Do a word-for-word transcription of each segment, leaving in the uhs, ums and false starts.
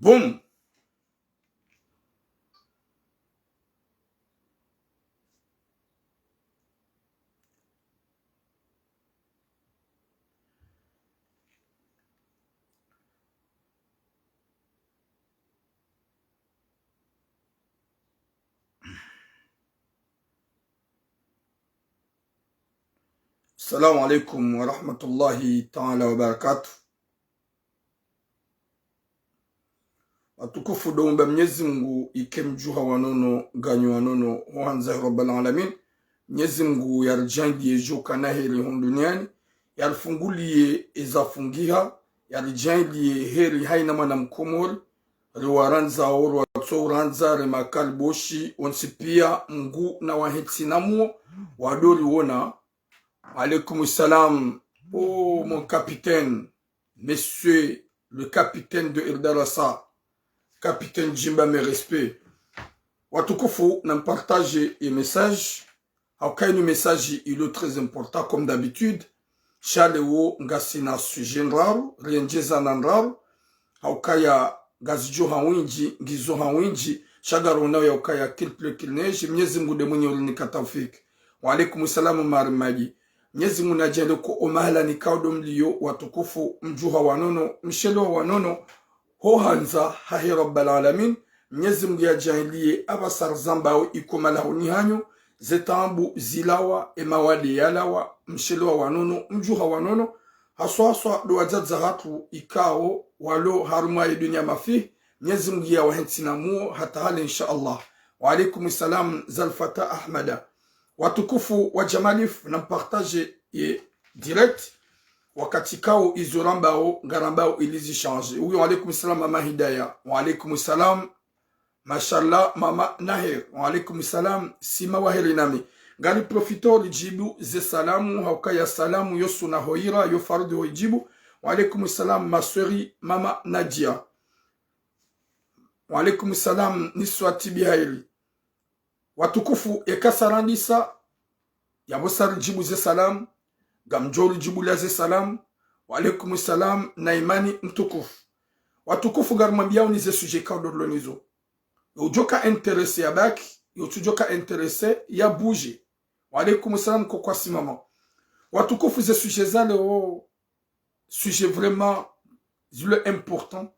Boum. Assalamu alaikum wa rahmatullahi ta'ala wa barakatuh. Watukufu, ndo umba Mnyezi Mungu ike mdjuha wa nono, ganyu wa nono, ho handza he Rabbal Alamin. Mnyezi Mungu yaridjaanliye djo kana heri hunu duniani, yarifunguliye eza fungiha, yaridjaanliye heri haina mwana Mkomori, riwarandzao, riwatso urandza, re makaliboshi, wontsi piya, Mngu na wahentsi na muo, wado riwona. Wa alaikum salam. Oh, mon capitaine, monsieur le capitaine de Erdarasa, capitaine Jimba, mes respects. Watukufu, na mpartage ye message. Hauka inu message ilo très important, comme d'habitude. Sha leo ngasina sujet ndraru, riendjeza na ndraru. Haukaya ngazidjo ha windji, ngizo ha windji, sha ngaronao ya ukaya qu'il pleuve qu'il neige, Mnyezi Mungu nde mwenye urinika taufiki. Wa alaikum salam, Mari Madi. Mnyezi Mungu nadjaanliye ko omahala nikao ndo mliyo, watukufu, mdjuha wa nono, mshelewa wa nono, ho handza hahe Rabbal Alamin. Mnyezi Mungu yadjaanliye apvasa rizambao iko malahoni hanyu, ze taabu zilawa, emawade yalawa, mshelewa wa nono, mdjuha wa nono, haswa haswa ndo wadzadze hatru ikao walo harumwa ye dunia mafi, Mnyezi Mungu yawahentsi na muo hata hale, insha Allah. Wa alaikum salam, Zalfata Ahmada. Watukufu wa Jamalif, na mpartage ye direct, wakati kao izo rambao, ngarambao ili zi change. Oui, wa alaikum salam, Mama Hidaya. Wa alaikum salam, Mashallah, Mama Naher. Wa alaikum salam, Sima wa heri nami. Ngari profito ridjibu ze salamu, haukaya salamu yo suna hoyira, yo faradhi hoidjibu. Wa alaikum salam, ma sœur, Mama Nadia. Wa alaikum salam, Niswati Bihairi. Watukufu, eka sa randisa, yapvo sa ridjibu ze salamu, ngamdjo ridjibu la ze salamu. Wa alaikum salam, na imani mtukufu. Watukufu, ngarimwambiao ni ze sujet kao ndo rilo nizo. Yo udjoka intéressé ya baki, yo utsudjoka intéressé ya bouge. Wa alaikum salam, ko kwa simama. Watukufu, ze sujet za leo, sujet vraiment zilo important.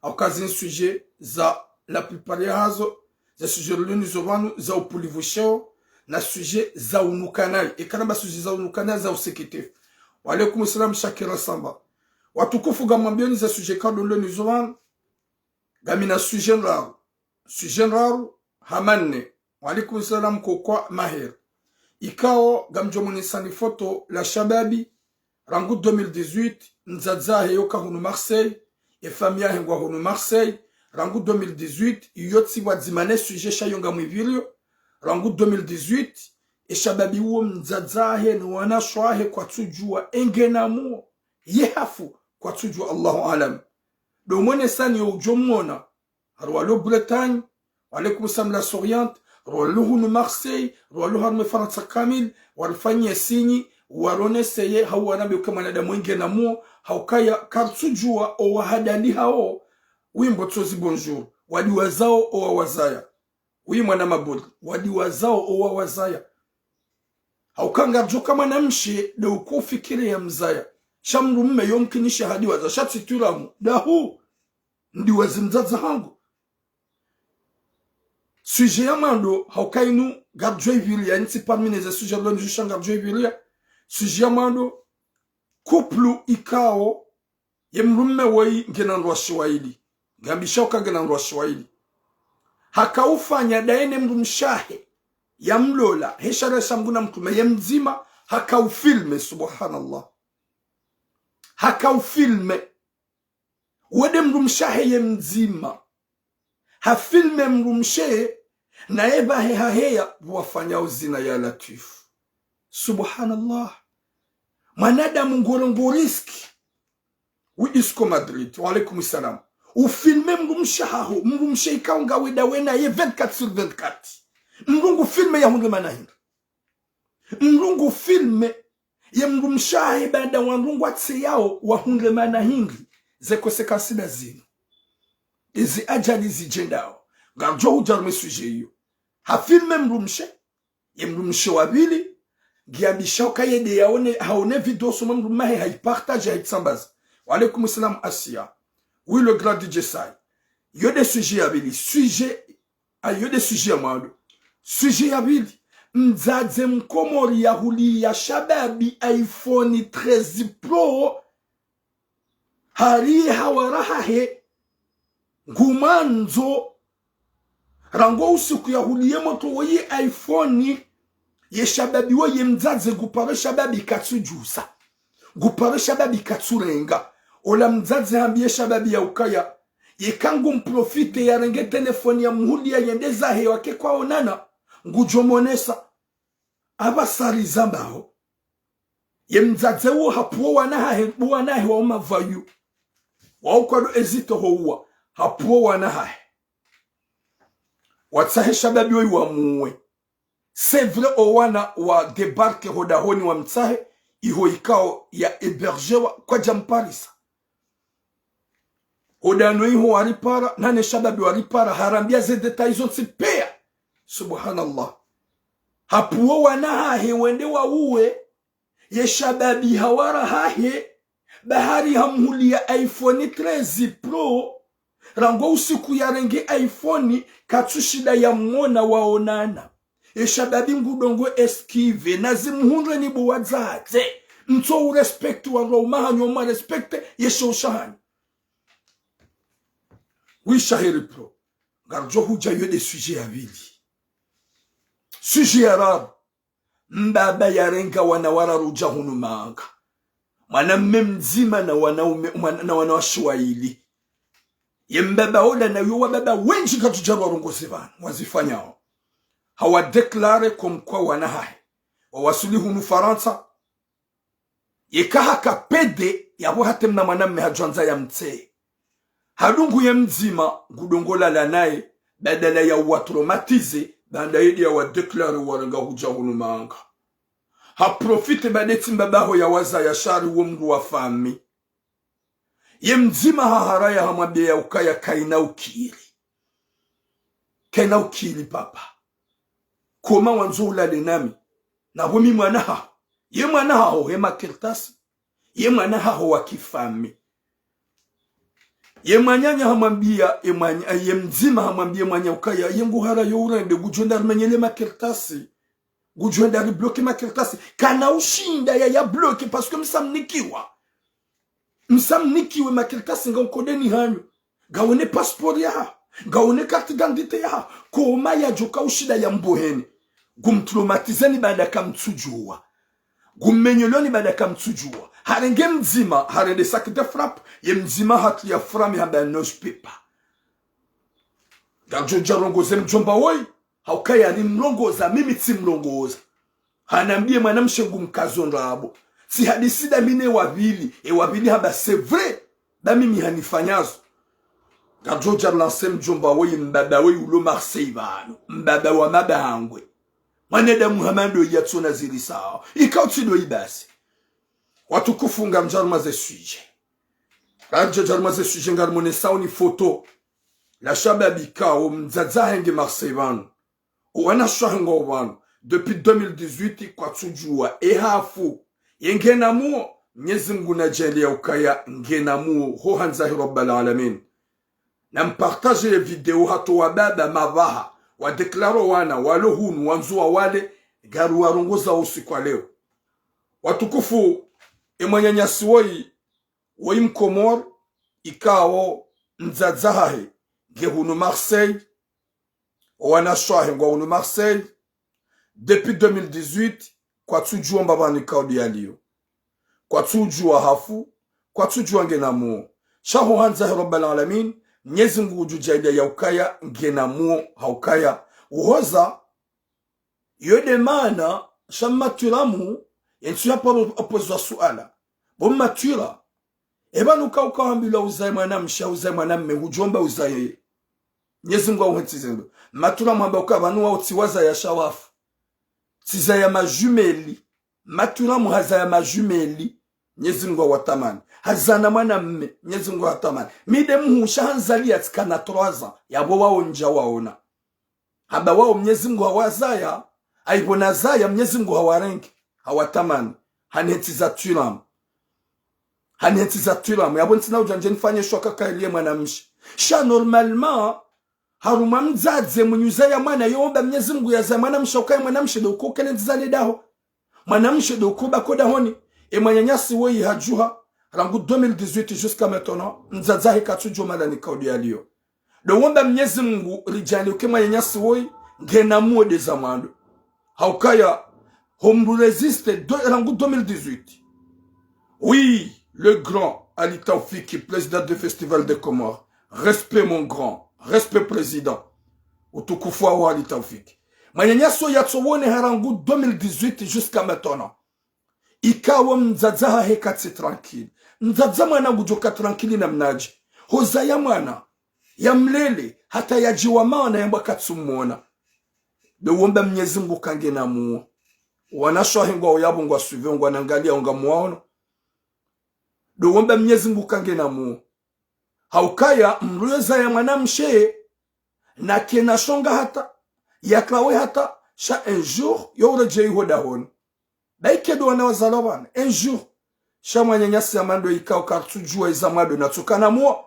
Hauka zinu sujet za la plupart yahazo, ze sujet rilo nizo pvanu za upvulivu sheo, na sujet za unukanayi. Eka namba sujet za unukanayi, za useketefu. Wa alaikum salam, Shakira Samba. Watukufu, ngamwambioni ze sujet kao ndo rilo nizo pvanu. Ngamina sujet ndraru. Sujet ndraru, ha manne. Wa alaikum salam, ko kwa Maher. Ikao ngamdjo mwonesani foto la shababi, rangu deux mille dix-huit, mdzadze wahe yoka hunu Marseille, e famille yahe ngwa hunu Marseille, rangu deux mille dix-huit, iyo tsi pvwadzima ne sujet sha yo ngamwipviriyo, rangu deux mille dix-huit, e shababi uwo mdzadze wahe ni wanashe wahe kwatsudjuwa, engena muo, ye hafu, kwatsudjuwa, Allahu alam. Ndo mwonesani yo udjo mwona, hari walo Bretagne, wa alaikum salam la Soriente, hari walo hunu Marseille, hari walo harumwa Farantsa kamili, warifanyiye sinyi, waroneseye, hau wanambiye uka mwanadamu engena muo, haukaya karitsudjuwa owahadali hawo, wimbo tsozi bonjour, wadiwazao owawazaya. Wi mwana mabori, wadiwazao owawazaya. Hauka ngaridjoka mwanamshe, ndo uko ufikiri ya mzaya. Sha mdrume yo mkinisha hadiwaza, sha tsi turamu. Dahu, ndiwazi mdzadze hangu. Sujet ya mwando, hauka inu, ngaridjo ipviriya, ntsi parmi ne ze sujet rilo nizo sha ngaridjo ipviriya. Sujet ya mwando, couple ikao, ye mdrume woyi ngena ndrwashi wayili. Ngambisha uka ngena ndrwashi wayili. Haka ufanya daye ne mdrumshe wahe, ya mlola, he sharia sha Mngu na mtrume ye mdzima, haka ufilme, subhanallah. Haka ufilme. Wo nde mdrumshe wahe ye mdzima. Hafilme mdrumshe, naye pvahe haheya, pvwafanyao zina, ya Latwifu. Subhanallah. Mwanadamu ngoro ngo risque. Wi Isco Madrid, wa alaikum salam. Ufilme mdrumshe haho, mdrumshe ikao ngawe dawe naye vingt-quatre sur vingt-quatre. Mdru ngu filme yahundre mana hindri. Mdru ngu filme ye mdrumshe wahe baada wandru ngwatseyao wahundre mana hindri. Ze conséquences nda zinu. Ezi ajali zidjendao. Ngaridjo hudja harumwa e sujet iyo. Hafilme mdrumshe. Ye mdrumshe wa pvili, ngiyambishao ka yende yaone, haone video soma mdrume wahe, hayipartage, hayitsambaza. Wa alaykum salam, Asiya. Oui, le grand D J Sai. Yo nde sujet ya pvili. Sujet, a, yo nde sujet ya mwando. Sujet ya pvili. Mdzadze mkomori yahuliya shababi iPhone treize Pro, hari hawara hahe, ngumwandzo, rangu usiku yahuliye mtoto woyi iPhone, ye shababi woyi mdzadze nguparo shababi katsudjusa. Nguparo shababi katsurenga. Ola mdzadze hambiye shababi ya ukaya, yeka ngumprofite yarenge telefoni yamhuliya yende zahe wake kwaonana, ngudjo monesa. Apvasa rizambao. Ye mdzadze wo hapvuo wana hahe, bo wana hahe wao mavayu. Wao kwado ezito houwa, hapvuo wana hahe. Watsahe shababi woyi wamuwe. C'est vrai, o wana wa débarqué ho dahoni wamtsahe, iho ikao ya hébergéwa kwadjamparisa. Ho dahoni iho waripara, nane shababi waripara, harambiya ze détails zontsi piya. Subhanallah. Hapvuo wana hahe wende wauwe, ye shababi hawara hahe, ba hari hamhuliya iPhone treize Pro, rangu usiku yarenge iPhone, katsushinda yamwona waonana. Ye shababi ngudongo esquivé, na zimhundre ni bo wadzadze. Mtso urespecté wandru waume hanyu mwarespecté, ye sheo shahanyu. Oui, Shahiri Pro. Ngaridjo hudja yo nde sujet ya pvili. Sujet ya raru. Mbaba yarenga wana wararu dja hunu manga. Mwanamme mdzima na wanaume, mwana, na wanawashe wayili. Ye mbaba ola na yo wababa wendji katsudja warongoze pvanu, wazifanyao. Hawa déclaré comme quoi wana hahe wawaswili hunu Farantsa. Yeka haka pédé, yapvo hata mna mwanamme hadjwandza yamtsahe. Hadungu ye mdzima, ngudongo lala naye, badala ya uwa traumatisé, baanda yende yawa déclaré warenga hudja hunu manga. Haprofité baanda tsi mbaba haho yawazaya shari wo mndru wa famille. Ye mdzima haharaya hamwambiya ya ukaya kayina ukiri. Kayina ukiri papa. Koma wandzo ulale nami. Na bo mi mwana haho. Ye mwana haho he makartasi. Ye mwana haho wa kifamille. Ye mwananya hamwambiya, ye mwanya, ye mdzima hamwambiya ye mwanya ukaya, ye nguhara yo urende, ngudjo enda rimenyele makartasi. Ngudjo enda ribloqué makartasi. Kana ushinda yaya bloqué parce que msamnikiwa. Msamnikiwe makartasi ngao nkodeni hanyu. Ngawone passeport yahaho. Ngawone carte d'identité yahaho. Koma yadjoka ushinda yamboheni. Ngumtraumatiseni baanda kamtsudjuwa. Ngummenyeloni baanda kamtsudjuwa. Harenge mdzima, harende sac de frappe, ye mdzima hatru ya frami hamba non je peux pas. Ngadjo dja rongoze mdjomba woyi, ha ukaya nimrongoza, mimi tsimrongoza. Hanambiye mwanamshe ngumkazo ndrabo. Tsihadisi nda mi ne wa pvili, e wa pvili hamba c'est vrai, nda mimi hanifanyazo. Ngadjo dja relancer mdjomba woyi, mbaba woyi ulo Marseille pvanu, mbaba wa mabangwe. Mwanadamu hama ndoyi yatsona ziri sawa. Ikao tsi ndoyi basi. Watukufu ngamdja harumwa ze sujet. Ngamdja harumwa ze sujet ngarimonesao ni photo la shababi ikao mdzadze wahe nge Marseille pvanu. Owanashe wahe ngwao pvanu. Depuis deux mille dix-huit kwatsudjuwa. E hafu. Ye ngena muo. Mnyezi Mngu nadjaanliye ya ukaya ngena muo. Ho handza he Rabbal Alamin. Nampartage ye video hata wababa mapvaha, wadéclaré wana, walo hunu, wandzo wawale, ngariwarongozao usiku wa leo. Watukufu, e mwananyasi woyi, woyi Mkomori, ikao mdzadze wahahe nge hunu Marseille, owanashe wahe ngwao hunu Marseille, depuis deux mille dix-huit, kwatsudjuwa mbapvani ikao nde yaliyo. Kwatsudjuwa hafu, kwatsudjuwa ngena muo. Sha ho handza he Rabbal Alamin, Mnyezi Mngu ngudjo djaanliya ya ukaya ngena muo ha ukaya. Uhoza, yo nde maana, sha maturamu, yentsu yaparo opozwa suala. Bo matura, e pvanu ka uka wambilwa uzaye mwanamshe, uzaye mwanamme, hudjomba uzaye. Mnyezi Mngu ahuhentsi zendo. Maturamu hamba uka pvanu wao tsi wazaya sha wafu. Tsizaya majumelles. Maturamu hazaya majumelles. Mnyezi Mungu hawatamani. Hazana mwanamme, Mnyezi Mungu hawatamani. Mi nde mhuu sha hanizaliya tsikana trois ans. Yapvo wao ndja waona. Hamba wao Mnyezi Mungu hawazaya, ayipvo nazaya Mnyezi Mungu hawarenge, hawatamani. Hanihentsi za twilamu. Hanihentsi za twilamu. Yapvo ntsina udja ndje nifanye shwaka kayiliye mwanamshe. Sha normalement, harumwa mdzadze mwenyi uzaya mwana, yo womba Mnyezi Mungu yazaya mwanamshe, ukaya mwanamshe ndo uko kele ndziza le daho. Mwanamshe ndo uko bako dahoni. E mwananyasi woyi hadjuha, rangu deux mille dix-huit jusqu'à maintenant, mdzadze hahe katsudjuwa mahala nikao ndo yaliyo. Ndo womba Mnyezi Mungu ridjaliye uke mwananyasi woyi, ngena muo nde za mwando. Haukaya, ho mdru résisté de, rangu deux mille dix-huit. Oui, le grand Ali Taoufik, président du Festival des Comores. Respect, mon grand. Respect, président. Utukufu waho Ali Taoufik. Mwananyasi woyi yatsowoneha rangu deux mille dix-huit jusqu'à maintenant. Ikao mdzadze hahe katsi tranquille. Mdzadze mwana ngudjoka tranquille namnadje? Hozaya mwana, yamlele, hata yadjiwa maana yamba katsumwona. Ndo womba Mnyezi Mungu uka ngena muo. Wanashe wahe ngwao yapvo ngwa suivre, ngwanangaliya, ngamwaono. Ndo womba Mnyezi Mungu uka ngena muo. Haukaya mdru yo zaya mwanamshe, na kena shonga hata, yaklawe hata, sha un jour, yo uredjeyi ho dahoni. Baike ndo wana wazalwa pvanu, un jour. Sha mwananyasi ya mwando ikao kartsudjuwa iza mwando natsukana muo.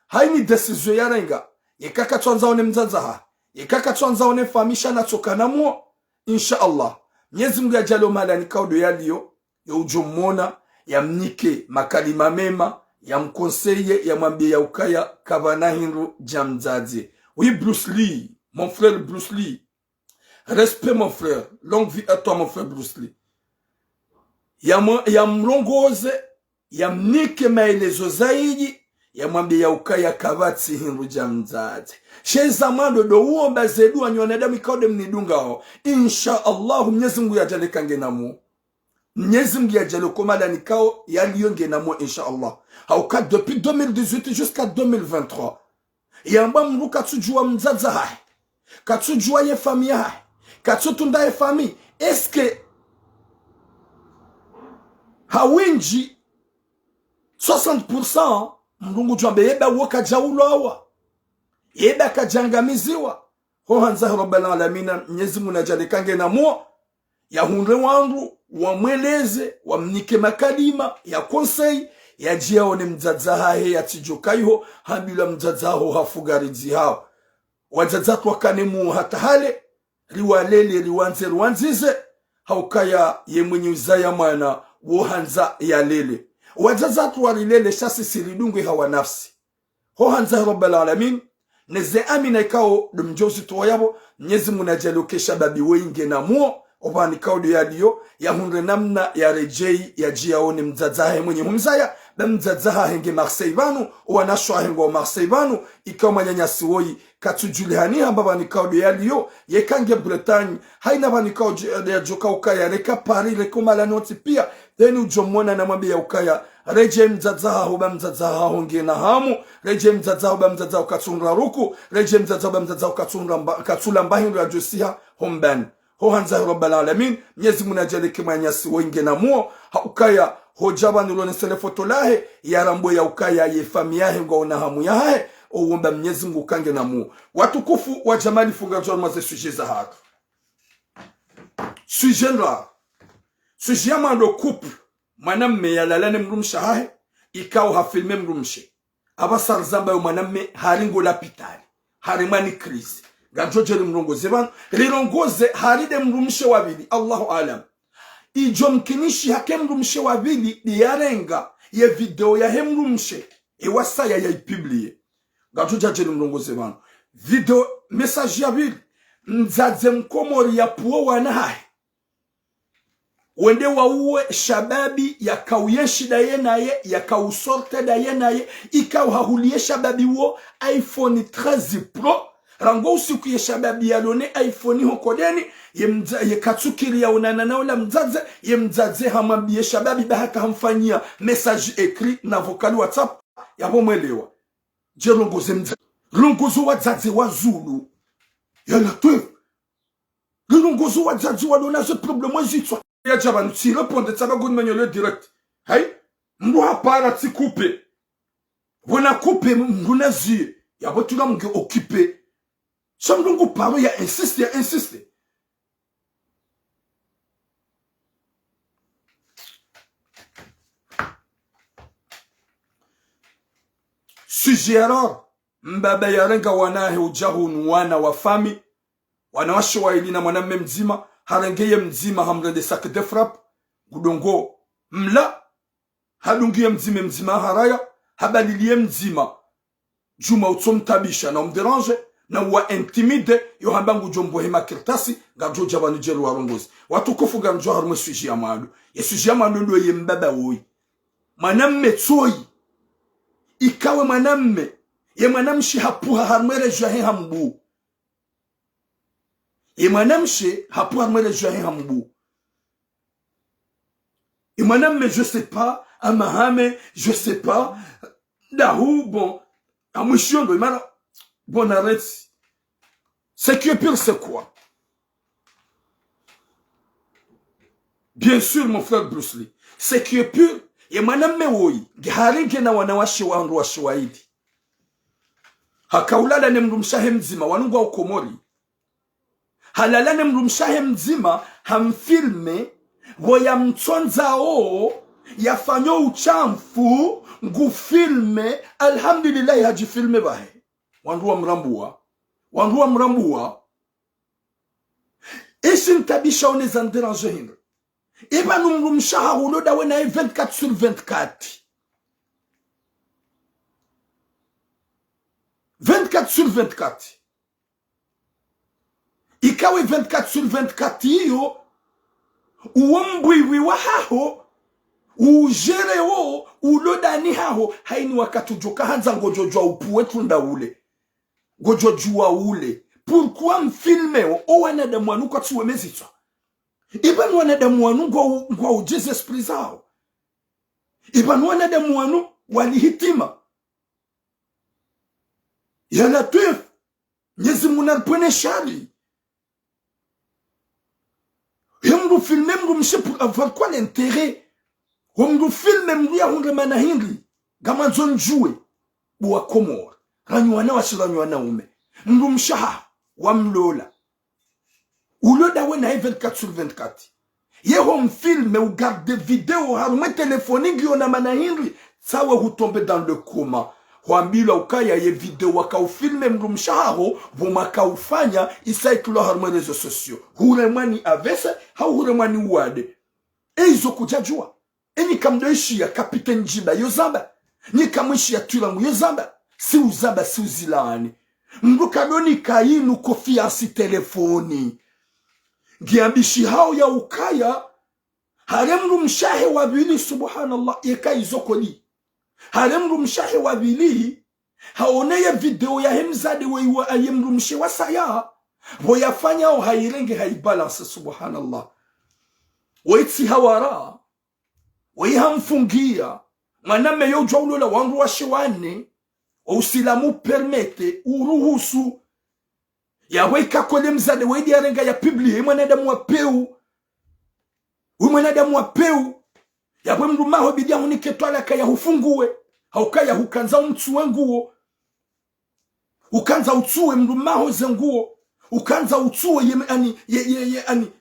Hayini décision yarenga, yeka katswandza one mdzadze hahe, yeka katswandza one famille sha natsukana muo. Insha Allah. Mnyezi Mungu yadjaliye mahala nikao ndo yaliyo, yo udjo mwona, yamnike makalima mema, yamconseiller, yamwambiye ya ukaya, kapvana hindru dja mdzadze. Oui, Bruce Lee, mon frère Bruce Lee. Respect, mon frère. Longue vie à toi, mon frère Bruce Lee. Yamwa-, yamrongoze, yamnike maelezo zaidi, yamwambiye ya ukaya kapvatsi hindru dja mdzadze. Sha iza mwando ndo uomba ze dua nyi wanadamu ikao nde mnidungao. Insha Allah, Mnyezi Mungu yadjaliye ka ngena muo. Mnyezi Mungu yadjaliye uko mahala nikao yaliyo ngena muo, insha Allah. Hauka depuis deux mille dix-huit jusqu'à deux mille vingt-trois. Yamba mdru katsudjuwa mdzadze hahe. Katsudjuwa ye famille yahe. Katsutunda ye famille. Est-ce que hawindji soixante pour cent mdru ngudjwambe yeba wo kadjaulwawa? Yeba kadjangamiziwa? Ho handza he Rabbal Alamina, Mnyezi Mungu nadjaliye ka ngena muo. Yahundre wandru, wamweleze, wamnike makalima, ya conseil, yadjiyaone mdzadze hahe yatsidjoka iho, hambilwa mdzadze haho hafu garidzi haho. Wadzadze hatru wakane muo hata hale, riwalele, riwandze, riwandzize, haukaya ye mwenyi uzaya mwana, wo handza yalele. Wadzadze hatru warilele, sha sisi ridungwe hawa nafsi. Ho handza he Rabbal Alamin, neze amina ikao ndo mdjo uzitowa yapvo, Mnyezi Mungu nadjaliye uke shababi woyi ngena muo, opvanu ikao ndo yaliyo, yahundre namna yaredjeyi, yadjiyaone mdzadze hahe mwenyi humzaya, ba mdzadze hahe nge Marseille pvanu, owanashe wahe ngwao Marseille pvanu, ikao mwananyasi woyi, katsudjulihani hamba pvanu ikao ndo yaliyo, yeka nge Bretagne, hayina pvanu ikao djo-, yadjoka ukaya, reka Paris, reka mahala nontsi pia, then udjo mwona namwambiye ya ukaya, redjeyi mdzadze haho ba mdzadze haho ngena hamu, redjeyi mdzadze haho ba mdzadze haho katsunra ruku, redjeyi mdzadze haho ba mdzadze haho katsunra mba-, katsulamba hindru yadjosiha ho mbani. Ho handza he Rabbal Alamin, Mnyezi Mungu nadjaliye ke mwananyasi woyi ngena muo, haukaya, hodja pvanu lonesele foto lahe, yarambwe ya ukaya ye famille yahe ngwaona hamu yahahe, owomba Mnyezi Mungu uka ngena muo. Watukufu wa Jamali Funga Djwar mwa ze sujet zahatru. Sujet ndraru. Sujet ya mwando couple, mwanamme yalala ne mdrumshe hahe, ikao hafilme mdrumshe. Apvasa rizamba yo mwanamme haringo lapitali, haremwa ni crise. Ngamdjo dje rimrongoze pvanu, rirongoze hari nde mdrumshe wa pvili, Allahu alam. Idjo mkinishi hake mdrumshe wa pvili, ndi yarenga ye video yahe mdrumshe, ewasaya yayipublie. Ngamdjo dje rimrongoze pvanu. Video, message ya pvili, mdzadze mkomori yapvuo wana hahe. Wende wauwe shababi yakauyenshi ndaye naye, yakausorte ndaye naye, ikao hahuliye shababi wo iPhone treize Pro. Rangu usiku ye shababi yalo ne iPhone ho kodeni, ye mdza-, ye katsukiri yaonana na ola mdzadze, ye mdzadze hamwambiye shababi ba haka hamfanyia message écrit na vocal WhatsApp, yapvo mwelewa. Dje rongoze mdza-, rongozo wadzadze wa zulu. Ya Latwif. Rilongozo wadzadze walo na ze problème ezitswa. Yadja pvanu tsi répondre tsaba ngoni manyolo direct. Hayi, Mndru hapara tsi couper. Pvo na couper mndru na ziye. Yapvo tula mnge occuper. Sha mndru ngu paro ya insister, ya insister. Sujet ya raru, mbaba yarenga wanahe udja hunu wana wa fami, wanawashe waili na mwanamme mdzima, harenge ye mdzima hamrende sac de frappe, ngudjo ngo mla, hadungi ye mdzima, mdzima haraya, habalili ye mdzima. Djuma utso mtabisha na umdéranger, na uwa intimider, yo hamba ngudjo mbohe makartasi, ngadjo dja pvanu djeli warongozi. Watukufu, ngamdjo harumwa ye sujet ya mwando. Ye sujet ya mwando ndo ye mbaba woyi. Mwanamme tsoyi. Ikawe mwanamme, ye mwanamshe hapvuha harumwa ye région yahe hambu. Ye mwanamshe hapvuha harumwa ye région yahe hambu. Ye mwanamme, je sais pas, amahame, je sais pas. Dahu, bon, amwishiyo ndo, imana, bon, arrête. Ce qui est pire, c'est quoi? Bien sûr, mon frère Bruce Lee. Ce qui est pire, ye mwanamme woyi, nge harenge na wanawashe wandru washe waili. Haka ulala ne mndru mshe wahe mdzima, wanu ngwa Ukomori. Halala ne mndru mshe wahe mdzima, hamfilme, pvo yamtsondza o, yafanyo utshafu, ngufilme, alhamdulillahi hadjifilme pvahe. Wandru wamrambuwa, wandru wamrambuwa. Ishi ntabisha one za ndéranger hindri. Ipvanu mndru mshe waho uloda we naye vingt-quatre sur vingt-quatre. Vingt-quatre sur vingt-quatre. Ikawe vingt-quatre sur vingt-quatre iyo, uwo mbwiwi wahaho, ujere wo, uloda ni haho, hayini wakati udjo kahandza ngodjo djuwa upvuwe tunda ule. Ngodjo djuwa ule. Pourquoi mfilme o, o wanadamu wanu kwatsi weme zitswa? Ipvanu wanadamu wanu ngwa u-, ngwa udje ze esprit zawo. Ipvanu wanadamu wanu wali hitima. Ya Latwif, Mnyezi Mungu naripvwene shari. He mndru filme mndru mshe pour avoir quoi l'intérêt? Ho mndru filme mndru yahundre mana hindri? Ngamandzo ndjuwe. Bo wa Komori, ranyi wanawashe, ranyi wanaume. Mndru mshe waho, wamlola. Uloda we naye vingt-quatre sur vingt-quatre. Ye ho mfilme, ugarde video harumwa ye telefoni ngiyo na mana hindri, tsawe hutombe dans le coma. Hwambilwa ukaya ye video waka ufilme mndru mshe waho, pvo mwaka ufanya, isa itrulwa harumwa ye réseaux sociaux. Huremwa ni A V C, hau huremwa ni uwade. E izo kudjadjuwa. Enyi kamdo ishiya Capitaine Djiba yo zamba. Nyi kamwishiya Twiramu yo zamba. Si uzamba, si uzilaani. Mndru kado nika yinu confiance telefoni. Ngiyambishihao ya ukaya, hare mndru mshe wahe wa pvili, subhanallah, yeka izo kweli. Hare mndru mshe wahe wa pvili, haone ye video yahe mdzadze we iwa aye mndru mshe wasaya. Pvo yafanyao hayirenge hayibalance, subhanallah. Wetsi hawara. Weyi hamfungiya, mwanamme yo udjuwa ulola wandru washe wane, o usilamu permettre, uruhusu. Yapvo yika kweli mdzadze weyi ndi yarenga ya publier, ye mwanadamu wa pewu. We mwanadamu wa pewu. Yapvo mndru maho bidi yahunike twalaka yahufunguwe. Hauka yahukandza umtsuwe nguo. Ukandza utsuwe mndru maho ze nguo. Ukandza utsuwe ye, ani, ye, ye, ye, ani,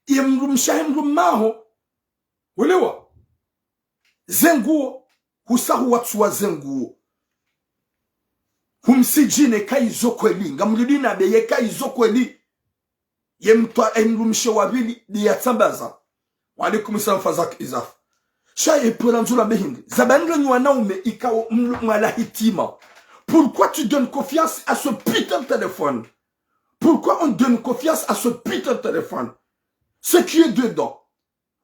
ye mndru mshe wahe mndru maho. Welewa? Ze nguo, husa huwatsuwa ze nguo. Humsijine ka izo kweli, ngamlidi na be yeka izo kweli. Ye mtwa, ye mndru mshe wa pvili, ndi yatsambaza. Wa alaikum salam, Fazak Izaf. Sha ye pvwera ndzula be hindri. Zaba ndro nyi wanaume ikao mlo-, mwala hitima. Pourquoi tu donnes confiance à ce putain de téléphone? Pourquoi on donne confiance à ce putain de téléphone? Ce qui est dedans.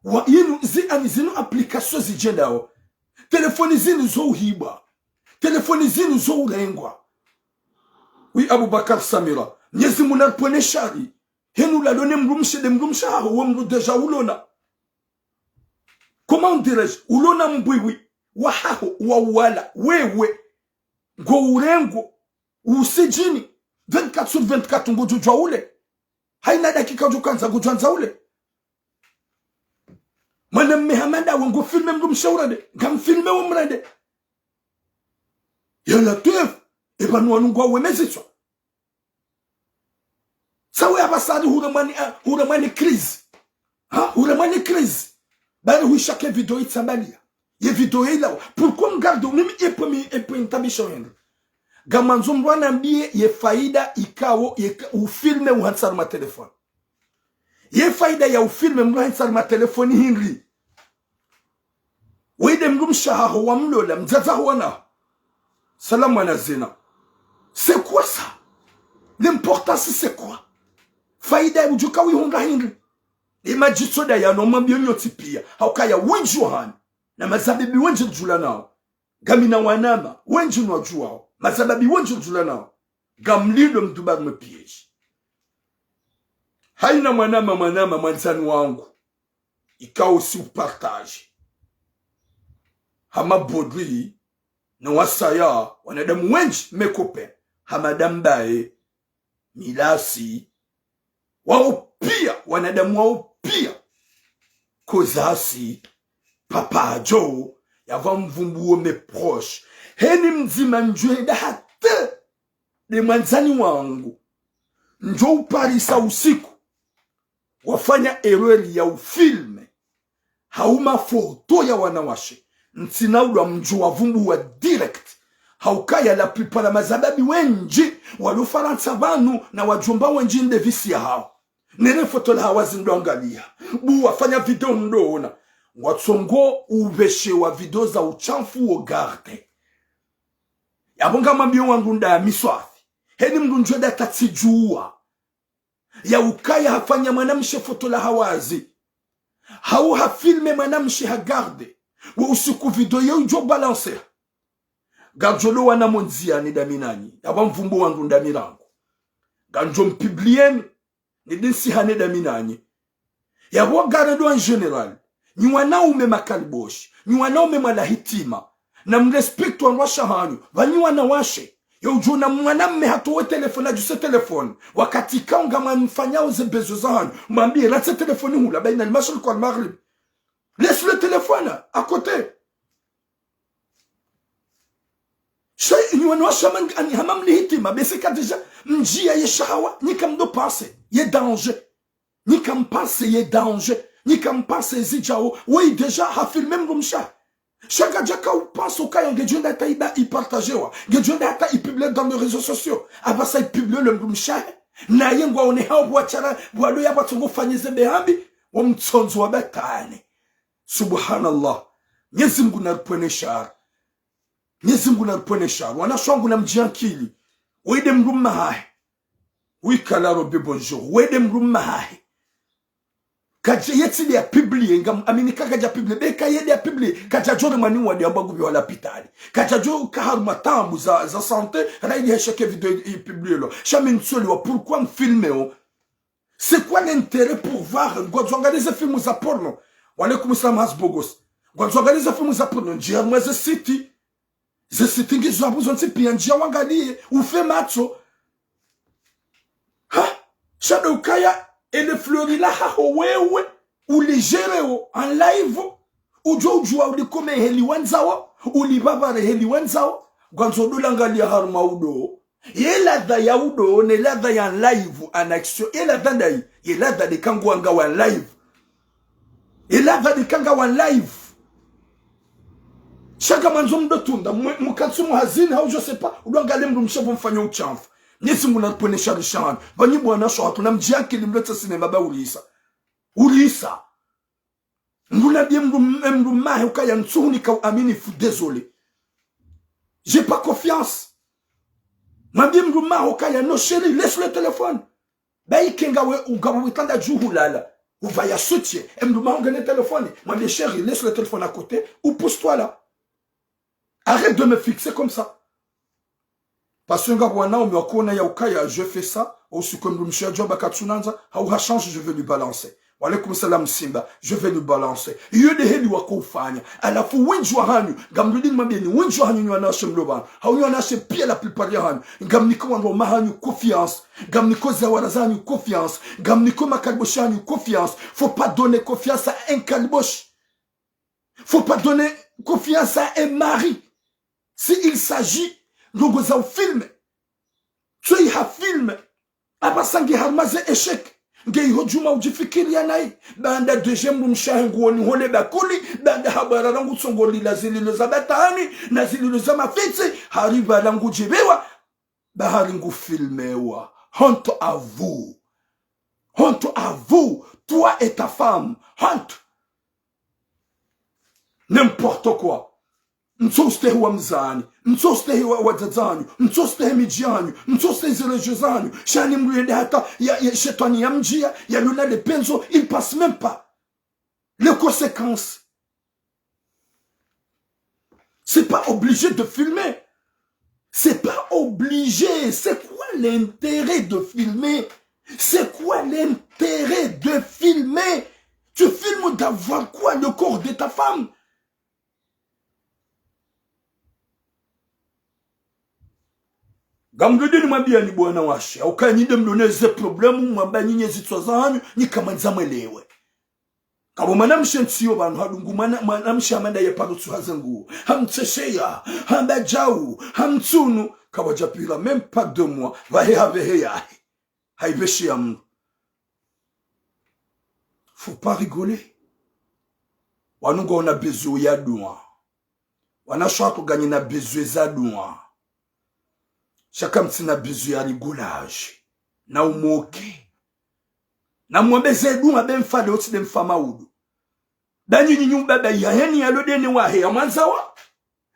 Wa, yinu, zi, ani zinu application zidjendao. Telefoni zinu zo uhibwa. Telefoni zinu zo urengwa. Oui, Abubakar Samira. Mnyezi Mungu naripvwene shari. Henu lalo ne mndru mshe, nde mndru mshe waho, we mndru déjà ulona. Comment dirais-je? Ulona mbwiwi wahaho, wa uwala, wewe. Ngo urengo, usijini. Vingt-quatre sur vingt-quatre ngodjo djuwa ule. Hayina dakika udjo kandza ngodjo andza ule. Mwanamme hama ndawe ngu filme mdrumshe urende, ngam filme wo mrende. Ya Latwif, eba nu wanu ngwa wemeziswa. Sawe apvasa ari hura mwani, ah, hura mwani crise. Ha? Hura mwani crise. Bari huishake video itsambalia. Ye video ilawa. Pourquoi mgarde, mimi epo mi, epo intabisha wendo. Ngamandzo mdru anambie ye faida ikao, ye ka-, ufilme uhantsi harumwa telefoni. Ye faida ya ufilme mdru hantsi harumwa telefoni hindri. Wende mdrumshe haho wamlola, mdzadze haho wana. Salamu mwana zina. C'est quoi ça? L'importance, c'est quoi? Faida ya udjuka wihundra hindri. Ye madjitso nda yanu mwambio nyontsi pia. Haukaya wendji wahanyu. Na mazabibi wendji ndjula nao. Ngamina wanama, wendji nwadjuwao. Mazabibi wendji ndjula nao. Ngamlilo mdubari mwe piège. Haina mwanama, mwanama, mwandzani wangu. Ikao si upartage. Hama Bodri, na wasaya, wanadamu wendji, mes copains. Hama Dambaye, Milasi, wao pia, wanadamu wao pia. Kozasi, Papa Joe, yapvo mvumbuo mes proches. Heni mdzima ndjwenda hata nde mwandzani wangu. Ndjo uparisa usiku. Wafanya erreur ya ufilme. Hauma foto ya wanawashe. Ntsina udwa mdjo wavumbuwa direct. Haukaya la plupart ya mazabibi wendji, walo Farantsa pvanu na wadjomba wendji nde visi ya hao. Nene foto la hawazi ndo angalia. Bu wafanya video ndo ona. Watsongo upveshe wa video za utshafu wo garde. Yapvo ngamwambio wangu nda miswafi. Heni mdru ndjwenda tatsidjuwa. Ya ukaya hafanya mwanamshe foto la hawazi. Hau hafilme mwanamshe ha garde. Wo usiku video yo udjo balancer. Ngadjo lowana mo ndziani ndami nanyi. Yapvo mvumbuo wangu ndami rangu. Ngandjo mpublieni. Nidinsi hane ndami nanyi. Yapvo garde en général. Nyi wanaume makaliboshi. Nyi wanaume mwala hitima. Na mrespecte wandrwasha hanyu. Pvanyi wanawashe. Yo udjona mwanamme hatowe telefoni, adjuse telefoni. Wakati ikao ngamwanifanyao ze besoin zahanyu. Mwambie, ratse telefoni hula, baina al-mashriq wal-maghrib. Laisse le téléphone à côté. Sha, nyi wanawashe hama, ani hama mli hitima, bese kadija, mdjia ye shahawa, nyi kamdo penser, ye danger. Nyi kam penser ye danger, nyi kam penser zidjao, woyi déjà hafilme mdrumshe. Sha kadja ka upenser ukaya ngedjo enda hata iba ipartagewa, ngedjo enda hata ipublie dans les réseaux sociaux. Apvasa ipublie le mdrumshe. Naye ngwaone hao bwatshara, bwalo ya bwatsongo fanye ze behambi, wo mtsondzo wa batani. Subhanallah. Mnyezi Mngu naripvwene shari. Mnyezi Mngu naripvwene shari. Wanashe wangu na mdjiankili. Wende mdrumme hahe. Wikala Robi bonjour. Wende mdrumme hahe. Kadja yetsile ya publie, ngam amini ka kadja publie. Beka yende ya publie. Kadja djore mwani wadi amba ngupvi wa lapitali. Kadja djo ka harumwa taabu za, za santé. Raili hesheke video i, i publie lo. Sha mi ntsoliwa pourquoi mfilmeo. C'est quoi l'intérêt pour voir? Ngwandzo angalize filmu za porno. Wa alaikum salam, Hasbogos. Ngwandzo angalize filmu za porno. Ndjia harumwa ze site. Ze site ngizo apvo zontsi pia, ndjia wangalie, ufe matso. Ha? Sha ndo ukaya, ele flori la haho wewe, ulijereo, en live, udjo udjua ulikome heli wandzao, ulibabare heli wandzao, ngwandzo ndo langalia harumwa udo. Ye ladha ya udo, ne ladha ya live, en action, ye ladha ndayi, ye ladha de kangwanga wa live. Ye ladha de kanga wa live. Sha ngamwandzo mdo tunda, mwe, mkantsu muhazini, hau je sais pas, udo angalie mdrumshe pvo mfanya utshafu. Mnyezi Mngu naripvwene shari shani, pvanyi bwana sho hatru na mdjiankili mlete sinema ba ulisa. Ulisa. Mdru nambie mdru, mdrumme hahe ukaya ntsuhunika uaminifu, désolé. J'ai pas confiance. Mwambie mdrumme haho ukaya non chérie, laisse le téléphone. Bayi ke ngawe, ngawe witanda dju hulala. Upvaya soutien. E mdrumme haho ngena téléphone. Mwambie chérie, laisse le téléphone à côté. Ou pousse-toi là. Arrête de me fixer comme ça. Parce que ngapvo wanaume wakoona ya ukaya, je fais ça, usiku mdrumshe yadjua ba katsunandza, hau ha change, je vais lui balancer. Wa alaikum salam Simba, je vais lui balancer. Iyo de heli wako ufanya. Halafu wendji wahanyu, ngamrudi nimwambieni, wendji wahanyu nyi wanawashe mlo pvanu. Hau nyi wanawashe pia la plupart yahanyu. Ngamniko wandru wa mahanyu confiance. Ngamniko zawara zahanyu confiance. Ngamniko makaliboshi yahanyu confiance. Faut pas donner confiance à un kaliboshi. Faut pas donner confiance à un mari. Si il s'agit, ndrongo za ufilme. Tsoyi ha filme. Apvasa nge harumwa ze échec. Nge iho djuma udjifikiriya nayi. Baanda déjà mdrumshe wahe nguoni hole bakuli. Baanda habwara rangu tsongo lila zililo za batwani. Na zililo za mafitsi. Hari pvala ngudjipvewa. Ba hari ngufilmewa. Honte à vous. Honte à vous. Toi et ta femme. Honte. N'importe quoi. Mtso ustehi wa mdzani. Mtso ustehi wa, wadzadze wanyu. Mtso ustehi midji yanyu. Mtso ustehi ze région zanyu. Sha ni mdru yende hata ya, ya shetwani ya mdjiya, ya luna le penzo, il pense même pas les conséquences. C'est pas obligé de filmer. C'est pas obligé. C'est quoi l'intérêt de filmer? C'est quoi l'intérêt de filmer? Tu filmes d'avoir quoi? Le corps de ta femme? Ngamrudi nimwambiyeni bo wanawashe, hauka nyi nde mlo ne ze problème, mwamba nyi ne zitswa zahanyu, nyi kamwandza mwelewe. Kapvo mwanamshe ntsiyo pvanu hadungu mwana, mwanamshe hama nda ye paro tsu haze nguo. Hamtsesheya, hamba djau, hamtsunu, kapvadjapvira même pas deux mois, pvahe hapvehe yahe. Haipveshi ya mdru. Faut pas rigoler. Wanu ngwaona besoin ya dua. Wanawashe watru nganyi na besoin za dua. Sha kamtsina besoin ya rigolage. Na umoke. Na mwambe ze dua be mfa leo tsi nde mfa maudu. Ba nyi nyi nyumba ba yaheni ya lodene wahe ya mwandza wa.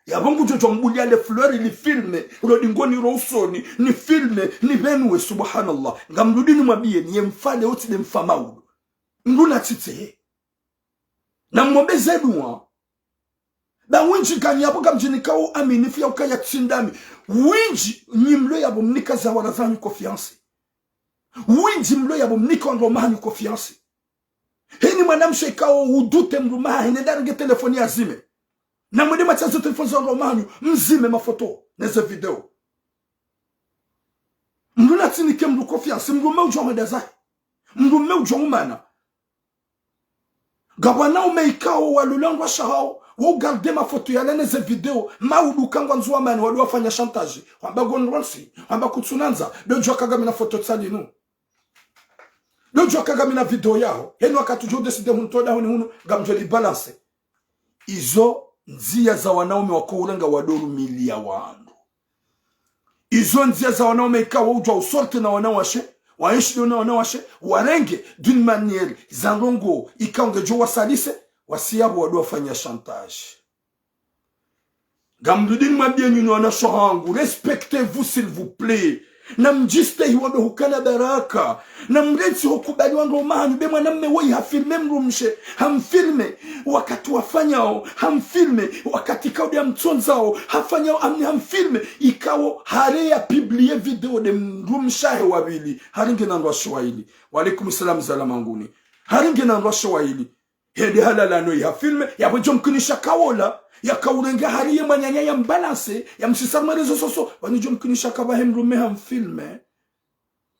Yapvo ngudjo djo mbuliya le fleur li filme, ulo dingoni ro usoni, ni filme, ni pvenuwe, subhanallah. Ngamrudi nimwambiyeni, ye mfa leo tsi nde mfa maudu. Mdru na tsitse. Na mwambe ze dua. Ba windji nganyi yapvo ngamdjinikao aminifu ya ukaya tsi ndami. Windji nyi mlo yapvo mnika ze hawara zahanyu confiance. Windji mlo yapvo mnika wandru wahanyu confiance. Heni mwanamshe ikao udute mdrume wahahe nende arenge telefoni yazime. Na mwende mwatsaze telefoni za wandru wahanyu, mzime mafoto, ne ze video. Mdru na tsinike mdru confiance, mdrume udjuwa hwenda zahe. Mdrume udjuwa umana. Ngapvo wanaume ikao walola wandruwashe wahawo, wo garder mafoto yala ne ze video, maudu ka ngwandzo wamani, wado wafanya chantage. Wamba ngondronsi, wamba kutsunandza, be udjuwa ka ngamina foto tsi linu. Be udjuwa ka ngamina video yaho. Heni wakati udjo décider huntowa dahoni hunu, ngamdjo li balancer. Izo ndziya za wanaume wako urenga wado rumiliya wandru. Izo ndziya za wanaume ikao udjuwa usortir na wanawashe, waenshi do na wanawashe, warenge d'une manière za ndrongo ikao ngedjo wasalise, wasi yapvo wado wafanya chantage. Ngamrudi nimwambiyeni nyi wanawashe wahangu, respectez-vous, s'il vous plaît. Na mdjistehi wado hukana baraka. Na mrentsi hukubali wandru wahanyu, be mwanamme woyi hafilme mdrumshe, hamfilme wakati wafanyao, hamfilme wakati ikao nde yamtsondzao, hafanyao amni hamfilme, ikao hari ya publier video nde mdrumshe wahe wa pvili, hari ngena wandruwashe wayili. Wa alaikum salam, zalama nguni. Hari ngena wandruwashe wayili. Hende halala no yi hafilme, yapvo djo mkinisha kawola, yakaurenge hari ye mwananya yambalancer, yamsisa harumwa réseaux sociaux, wani djo mkinisha kapvahe mdrume hamfilme.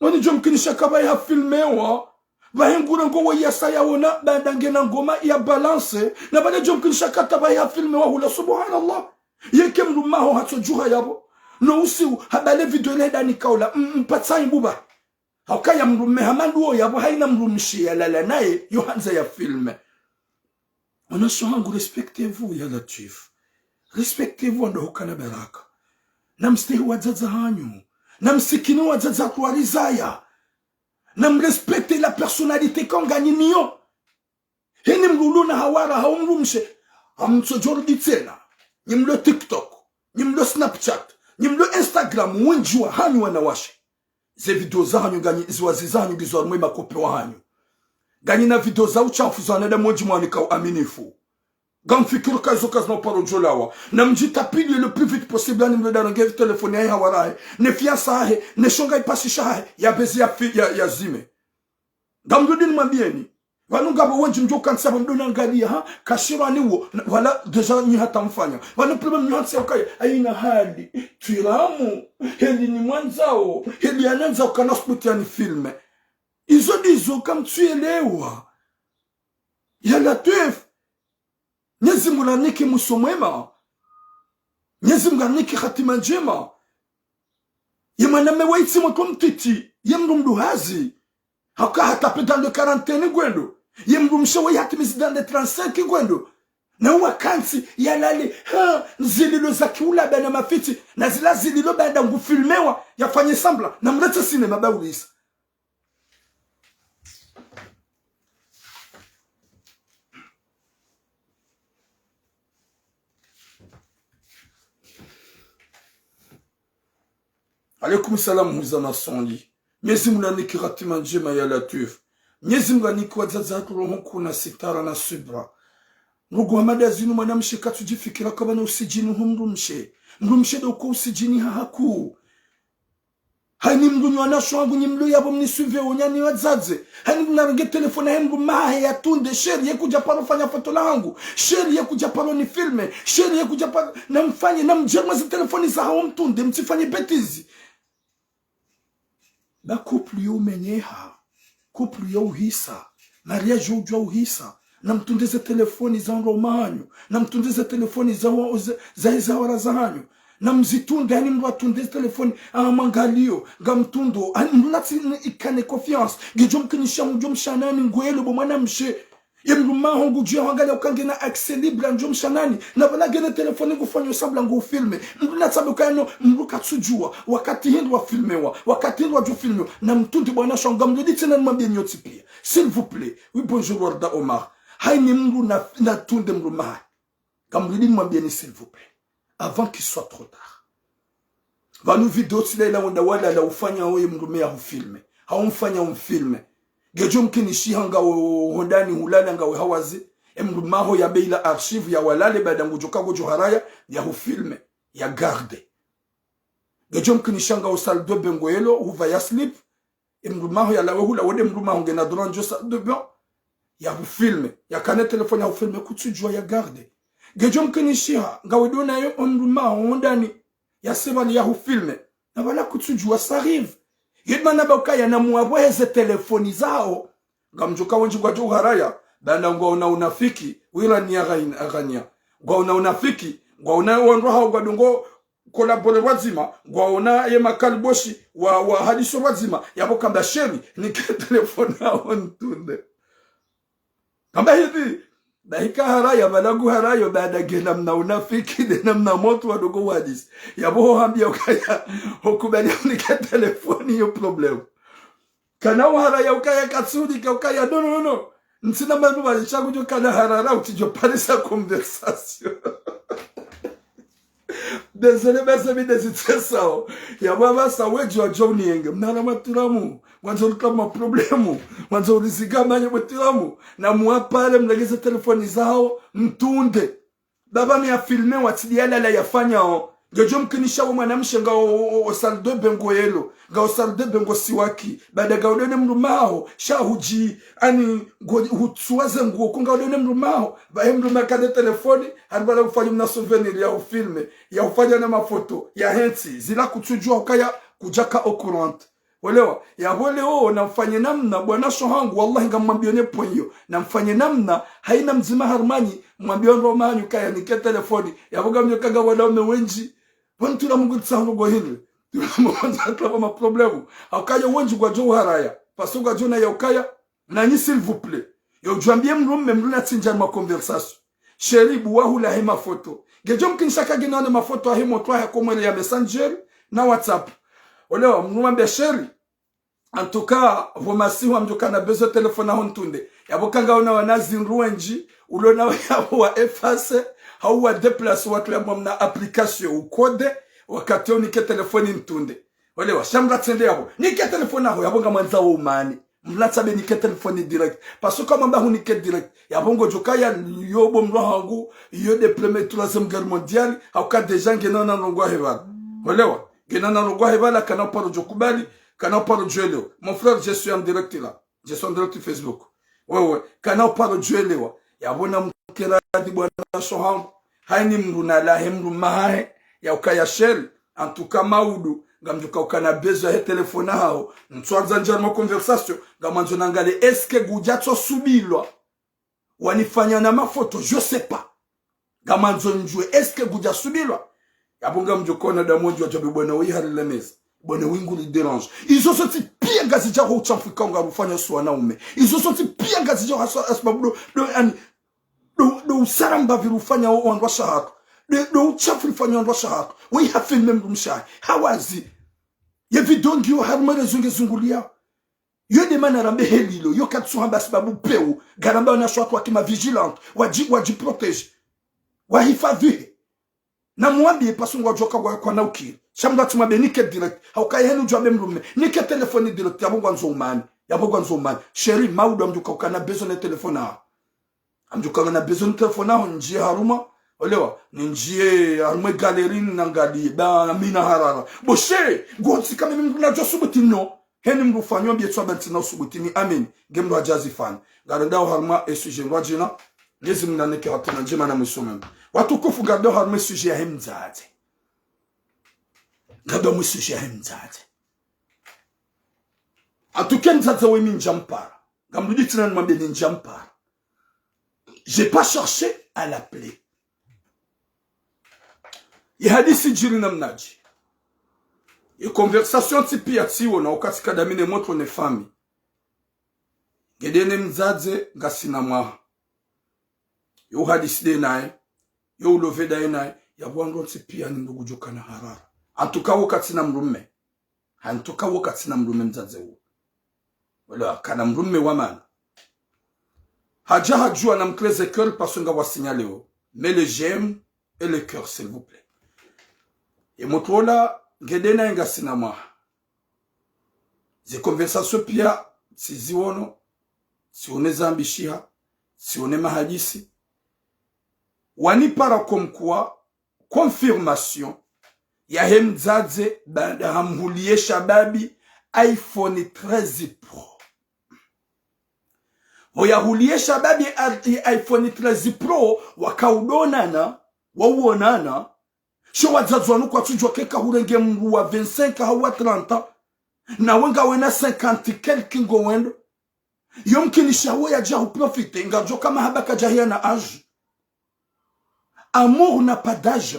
Wani djo mkinisha kapvahe hafilmewa. Pvahe ngurengo woyi yasa yawona, baanda ngena ngoma yabalancer, na pvale djo mkinisha ka hata pvahe hafilmewa hula, subhanallah. Yeke mdrume waho hatsodjuha yapvo. No usiu, habale video ile heda nikaula, m-, mpatsa imbuba. Hauka ya mdrume hama nduwo yapvo haina mdrumshe yalala naye, yo handza ya filme. Wanawashe wahangu, respectez-vous, ya Latwif. Respectez-vous, wandru hukana baraka. Na mstehi wadzadze wahanyu. Na msikini wadzadze waharizaya. Na mrespecter la personnalité ikao nganyi nayo. Heni mdru ulo na hawara hau mdrumshe, hamtsodjo rudi tsena. Nyi mlo TikTok, nyi mlo Snapchat, nyi mlo Instagram, wendji wahanyu wanawashe. Ze video zahanyu nganyi, ziwazi zahanyu ngizo harumwa ye makope wahanyu. Nganyi na video za uchafu za wanadamu wendji mwanika uaminifu. Ngamfikiri ka izo kazina uparo djolawa. Na mdjitapiliye le plus vite possible, hani mlo darenge telefoni yahe hawara hahe, ne fiança yahe, ne shonga ipasisha hahe, ya bezi ya fi-, ya, yazime. Ngamrudi nimwambiyeni. Pvanu ngapvo wendji mdjo kantsi apvo mdo nangaliya, ha, kashirwa ni wo, na, wala déjà nyi hata mfanya. Pvanu problème nyi hantsi ya ukaya, haina hali, twiramu, heli ni mwandzao, heli yanandzao kana sputi yani filme. Izo ndizo kamtsuelewa. Ya Latwif. Mnyezi Mungu nanike mwiso mwema. Mnyezi Mungu nanike hatima ndjema. Ye mwanamme wa itsi mwa mtiti, ye mdru mduhazi. Haka hata pe dans le quarantaine ngwendo. Ye mdrumshe wa hatimizi dans le trente-cinq ngwendo. Na uwa kantsi yalale, ha, zililo za kiulaba na mafitsi, na zila zililo baada ngu filmewa, yafanye semblant, na mlete cinéma baulisa. Alaikum salam, Huzama Sonli. Mnyezi Mungu nanike hatima ndjema ya Latwif. Mnyezi Mungu nanike wadzadze hatru roho nkuu na sitara na subra. Ndugu Hamada zinu mwanamshe katsudjifikira kaba na usidjini hu mdrumshe. Mdrumshe ndo uko usidjini ha haku. Hayini mdru nyi wanashe wangu nyi mlo yapvo mnisuivre wo nyi wadzadze. Hayini mdru narenge telefoni yahe mdrumme hahe yatunde, chéri ye kudja paro fanya foto lahangu. Chéri ye kudja paro ni filme. Chéri ye kudja paro, na mfanye, na mdjere mwa ze telefoni zahawo mtunde, mtsifanye bêtise. Ba couple yo umenyeha. Couple yo uhisa. Mariage yo udjuwa uhisa. Na mtunde ze telefoni za wandru waume wahanyu. Na mtunde ze telefoni za wa-, za, za, za wara zahanyu. Na mzitunde, hayini mdru atunde ze telefoni, ah, mwangalio, ngamtundo. Hayini mdru natsi ni ikane confiance. Ngedjo mkinisha mdjo mshanani ngwelo bo mwanamshe. Ye mdrumme waho ngudjuwa hwangalia uka ngena accès libre ndjo mshanani. Na pvala ngena telefoni ngufanyo semblant ngu filme. Mdru natsambe uka yano, mdru katsudjuwa. Wakati hindru wa filmewa. Wakati hindru wadjo filmewa. Na mtunde bo wanashe wangu ngamludi tsena nimwambie nyontsi pia. S'il vous plaît. Oui, bonjour, Warda Omar. Hayini mdru na, natunde mdrumme wahe. Ngamludi nimwambieni, s'il vous plaît, avant qu'il soit trop tard. Pvanu video tsi la ila wenda walala ufanya oye mdrumme yahufilme. Hau mfanya umfilme. Ngedjo mkinishiha ngawe hondani hulala ngawe hawazi. E mdrumme waho yabe ila archive ya walale baada ngudjo ka ngudjo haraya yahufilme. Ya garde. Ngedjo mkinishiha ngawe salle de bain ngoyelo huva ya slip. E mdrumme waho yalawe hula, wende mdrumme waho ngena droit ndjo salle de bain. Yahufilme. Yakane telefoni yahufilme kutsudjuwa ya garde. Ngedjo mkinishiha, ngawe ndo naye o mdrumme waho hondani. Yase pvale yahufilme. Na pvala kutsudjuwa ça arrive. Yedma na ba ukaya na muwapvoheze telefoni zahawo. Ngamdjo ka wendji ngwadjo uharaya. Baanda ngwaona unafiki. Wira ni aghain-, aghania. Ngwaona unafiki. Ngwaona wandru wahawo ngwadungo collaborer pvwadzima, ngwaona ye makaliboshi wa, wa hadiso pvwadzima, yapvo kamba chéri, nike telefoni yaho ntunde. Kamba hindri, bahi ka haraya, pvala ngu harayo, baada ngena mna unafiki, ngena mna motru wa ndrongo wadisi. Yapvo ho hambia ukaya, ho kubali nike telefoni yo problème. Kana uharaya ukaya katsunika ukaya, non, non, non, non. Ntsina manu pvale sha ngudjo kana harara utsidjo parisa conversation. Désolé, mes amis, ndezitsesao. Yapvo apvasa wendji wadjo uniyenge. Mna na maturamu. Ngwandzo ulika ma problème. Ngwandzo uliziga manye maturamu. Na muwapare mlegeze telefoni zahawo. Mtunde. Baba mi ya filme wa tsi ndi yalala yafanyao. Ngedjo mkinisha we mwanamshe ngawo o, o, o salle de bain ngoyelo. Ngawo salle de bain ngosiwaki. Baada ngawo ndo ne mdrumme waho. Sha hudji. Ani ngo hutsuwa ze nguo. Ko ngawo ndo ne mdrumme waho. Ba he mdrumme yakane telefoni. Hani pvala ufanya mna souvenir yahufilme. Yahufanya na mafoto. Yahentsi. Zila kutsudjuwa ukaya kudjaka au courant. Welewa, yapvo leo namfanye namna, bo wanashe wahangu, wallahi ngamwambio ne point iyo. Namfanye namna, hayina mdzima harumwa nyi, mwambie wandru wahanyu ukaya nike telefoni, yapvo ngamnyo kanga wanaume wendji. Pvo ntula Mungu ntsahangu ngo hindri. Ntula Mungu ntsahangu ma problème. Hauka yo wendji ngwadjo uharaya. Parce que ngwadjo ona ya ukaya, nanyi, s'il vous plaît. Yo udjwambie mdrumme, mdru natsindjie harumwa conversation. Chéri, buwa hula he mafoto. Ngedjo mkinisha ka ngena ne mafoto yahe motru yahe komwele ya Messenger na WhatsApp. Olewa, mdru mwambie chéri. En tout cas, pvo masihu ngamdjo kana besoin telefoni yaho ntunde. Yapvo ka ngaona wana zindru wendji, ulo nawo yapvo wa effacer, hau wa déplacer watru yapvo mna application ukode, wakati unike telefoni ntunde. Olewa, sha mdru atsende yapvo. Nike telefoni yaho, yapvo ngamwandzao umani. Mdru natsambe nike telefoni direct. Parce que kamwamba hunike direct, yapvo ngodjo kaya yo bo mdru wahangu, yo de première, troisième guerre mondiale, hauka déjà ngena na ndrongo yahe pvala. Olewa, ngena na ndrongo yahe pvala, kana uparo djo kubali, kana uparo djo elewa. Mon frère, je suis en direct là. Je suis en direct Facebook. Wewe, kana uparo djo elewa. Yapvo namkera ndi bo wanashe wahangu. Hayini mdru nalahe mdrumme wahahe, ya ukaya chéri, en tout cas maudu, ngamdjo ka ukana besoin yahe telefoni yaho, ntswandza ndjie harumwa conversation, ngamwandzo nangalie est-ce que ngudjatso subilwa, wanifanya na mafoto, je sais pas. Ngamwandzo ndjuwe, est-ce que ngudjasubilwa? Yapvo ngamdjo kona damu ndjuwa djabe bwana weyi hari lemeza. Bwana weyi nguli dérange. Izo zontsi pia ngazidja ho utshafu ikao ngarufanya si wanaume. Izo zontsi pia ngazidja ho hasa-, hasibabu do, do, ani, do, do usaramba pvi rufanya o wandru washe hatru. Do, do utshafu rufanya wandru washe hatru. Weyi hafilme mdrumshe wahe. Hawazi. Ye video ngiyo harumwa le zunge zunguliya. Yo nde mana rambe helilo, yo katsu hamba sibabu pewu, ngaramba wanashe watru wake ma vigilante, wadji, wadji protège. Wahifadhwihe. Na mwambiye pasi ngwadjoka wa, kwana ukiri. Sha mdru atsi mwambe nike direct. Hauka ye henu djuwa be mdrume. Nike téléphone direct, yapvo ngwandzo umani. Yapvo ngwandzo umani. Chéri, maudu amdjuka ukana besoin ne téléphone yaho. Amdjuka ngana besoin ne téléphone yaho, ndjiye harumwa. Olewa, nindjiye harumwa galerie nangaliye, ba mina harara. Bo chéri, ngontsi kame mdru nadjo subuti no. Heni mdru fanyo mbiye tswa bantsi na usubuti ni amin. Nge mdru hadja zifanya. Ngarendao harumwa e sujet ndrwadjina. Mnyezi Mngu nanike hatuna ndjema na mwiso mwema. Watukufu, ngarendao harumwa e sujet yahe mdzadze. Ngarendao mwe sujet yahe mdzadze. Atuke mdzadze weyi mi ndjampara. Ngamrudi tsena nimwambe ni ndjampara. J'ai pas cherché à l'appeler. Ye hadisi djiri namnadje. Ye conversation ntsi pia tsiwo na wakati kadamine motro ne famille. Ngede ne mdzadze ngasina mwaha. Yo hadisi de naye. Yo ulove daye naye. Yapvo wandru ntsi pia ni mdru ngudjokana harara. En tout cas wo katsina mdrume. En tout cas wo katsina mdrume mdzadze wo. Wala kana mdrume wa mana. Hadja hadjuwa na mkleze cœur parce que ngwa signalé wo. Mais les j'aime et le cœur, s'il vous plaît. Ye motro ola ngede naye ngasina mwaha. Ze conversation pia, tsiziwono, tsiwone zambishiha, tsiwone mahadisi. Wanipara comme quoi, confirmation yahe mdzadze baada hamhuliye shababi iPhone treize Pro. Ho yahuliye shababi i-, iPhone treize Pro, wakaudonana, wauonana. Sho wadzadze wanu kwatsudjuwa keka hurenge mdru wa vingt-cinq hau wa trente. Nawe ngawena cinquante quelque ngowendo. Yo mkinisha wo yadja huprofite, ngadjoka mahaba kadjahiya na âge. Amour n'a pas d'âge.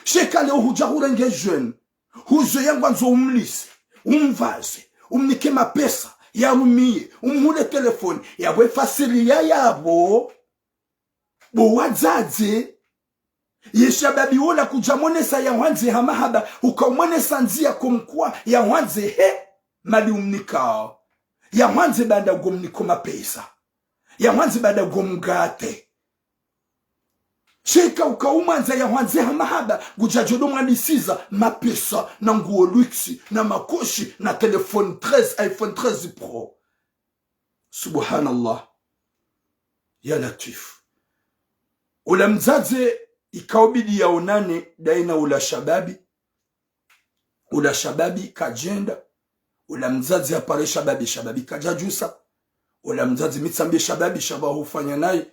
Sheka leo hudja hurenge jeune. Huzo yangwandzo umlise, umvaze, umnike mapesa, yarumiye, umhule téléphone, yapvo efasiri ya yapvo. Bo wadzadze, ye shababi wola kudja monesa yahwandze ha mahaba, ukaumonesa ndziya comme quoi yahwandze he mali umnikao. Yahwandze baanda ngomniko mapesa. Yahwandze baanda ngomgate. Sheka ukaumwandza yahwandze ha mahaba, ngudjadjo do mwanisiza mapesa, na nguo luxe, na makoshi, na téléphone treize, iPhone treize Pro. Subhanallah. Ya Latwif. Ula mdzadze ikaubidi yaonane daye na ula shababi. Ula shababi kadjenda. Ula mdzadze hapare shababi, shababi kadjadjusa. Ula mdzadze mi tsambiye shababi, shababi hufanya naye.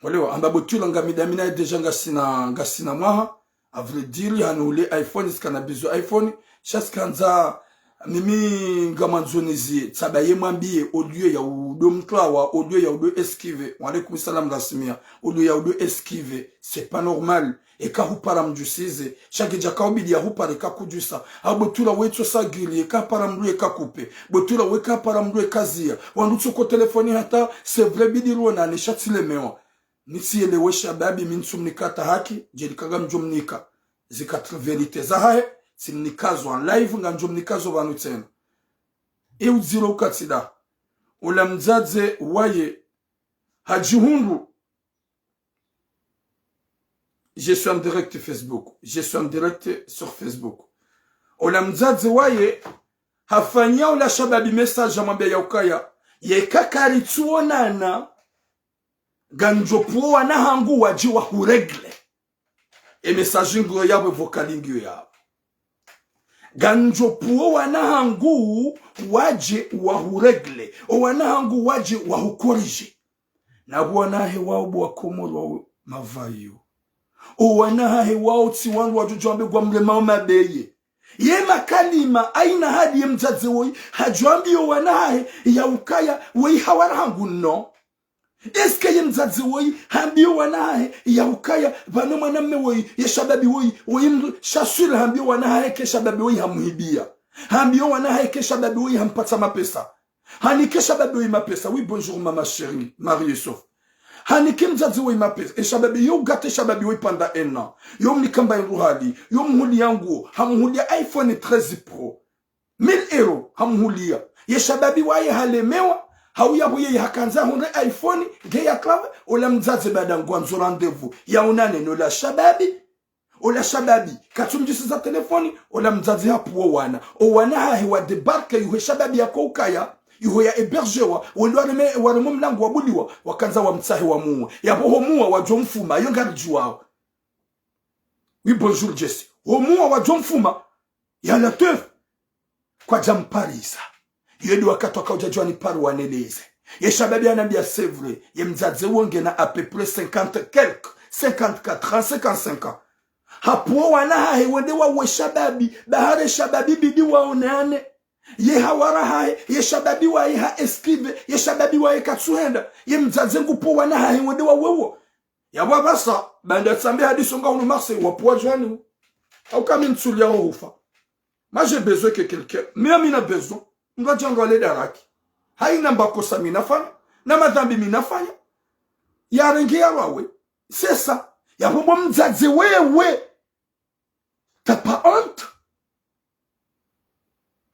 Walewa, hamba bo Tula ngami dami naye déjà ngasina, ngasina mwaha. À vrai dire, hanihule iPhone, tsikana besoin iPhone. Sha tsikandza, mimi ngamwandzo nizi, tsaba ye mwambiye, au lieu ya udo mtrawa, au lieu ya udo esquiver. Wa alaykum salam Rasmia. Au lieu ya udo esquiver, c'est pas normal. Eka hupara mdjusize. Sha kedjaka ubidi ya hupara eka kudjusa. Hau bo Tula wetso sagili, eka hapara mdru eka kupe. Bo Tula weka hapara mdru eka ziya. Wandru tso ko téléphone hata, c'est vrai bidi ruonane sha tsilemewa. Nitsiyelewe shababi, mi ntsumnika ta haki, djeli ka ngamdjomnika. Zi quatre vérités zahahe, tsimnika zo en live, ngamdjomnika zo pvanu tsena. E udziro ukatsi da. Ula mdzadze waye, hadjihundru. Je suis en direct Facebook. Je suis en direct sur Facebook. Ula mdzadze waye, hafanya ula shababi message hamwambia yaukaya, yeka karitsuonana, ngamdjopvuo wana hangu wadje wahuregle. E message ngiyo yapvo, e vocal ngiyo yapvo. Ngamdjopvuo wana hangu wadje wahuregle. O wana hangu wadje wahukorije. Na bo wana hahe wao bo Wakomori wao mavayo. O wana hahe wao tsi wandru wadjodjo wambe ngwamremao mabeye. Ye makalima aina hadi ye mdzadze woyi, hadjwambiyo wana hahe yaukaya weyi hawara hangu no. Est-ce que ye mdzadze woyi hambiyo wana hahe ya ukaya pvanu mwanamme woyi, ye shababi woyi, woyi mdru, sha sûr hambiyo wana hahe ke shababi woyi hamuhibiya. Hambiyo wana hahe ke shababi woyi hampatsa mapesa. Hanike shababi woyi mapesa. Oui, bonjour, maman chérie, Marie Yusuf. Hanike mdzadze woyi mapesa. E shababi, yo ugate shababi woyi pendant un an. Yo mnika mba indru hali. Yo mhuliya nguo. Hamhuliya iPhone treize Pro. Mille euros hamhuliya. Ye shababi waye halemewa, hauya pvo yeye hakandza hundre iPhone, nge ya clave, ola mdzadze baada ngwandzo rendez-vous yaonane nola shababi. Ola shababi katsumdjisiza telefoni, ola mdzadze hapvuwa wana. O wana hahe wa débarquer, yuhe shababi yako ukaya, yuho ya hébergewa, wende wareme, wareme mlango wabuliwa, wakandza wamtsahe wamuwe. Yapvo homuwa wadjo mfuma, yo ngaridjuwao. Oui, bonjour, Jesse. Homuwa wadjo mfuma, ya Latwif. Kwadja mparisa. Yo ndo wakati waka udja djuwa nipare waneleze. Ye shababi hanambiya, c'est vrai. Ye mdzadze wo ngena à peu près cinquante quelque, cinquante-quatre ans, cinquante-cinq ans. Hapvuwa wana hahe wende wauwe shababi, bahari shababi bidi waonane. Ye hawara hahe, ye shababi waye ha esquive, ye shababi waye katsuhenda. Ye mdzadze ngupvuwa wana hahe wende wauwe wo. Yapvo apvasa, baanda tsambe hadisi nga hunu Marseille, wapvuwa djwani. Au kami ntsuliya ho hufa. Moi, j'ai besoin que quelqu'un. Mi, mi na besoin. Mdru adja ngwale daraki. Hayina mba kosa mi nafanya, na madhambi mi nafanya, yarenge yalwawe. C'est ça. Yapvo bo mdzadze wewe, t'as pas honte?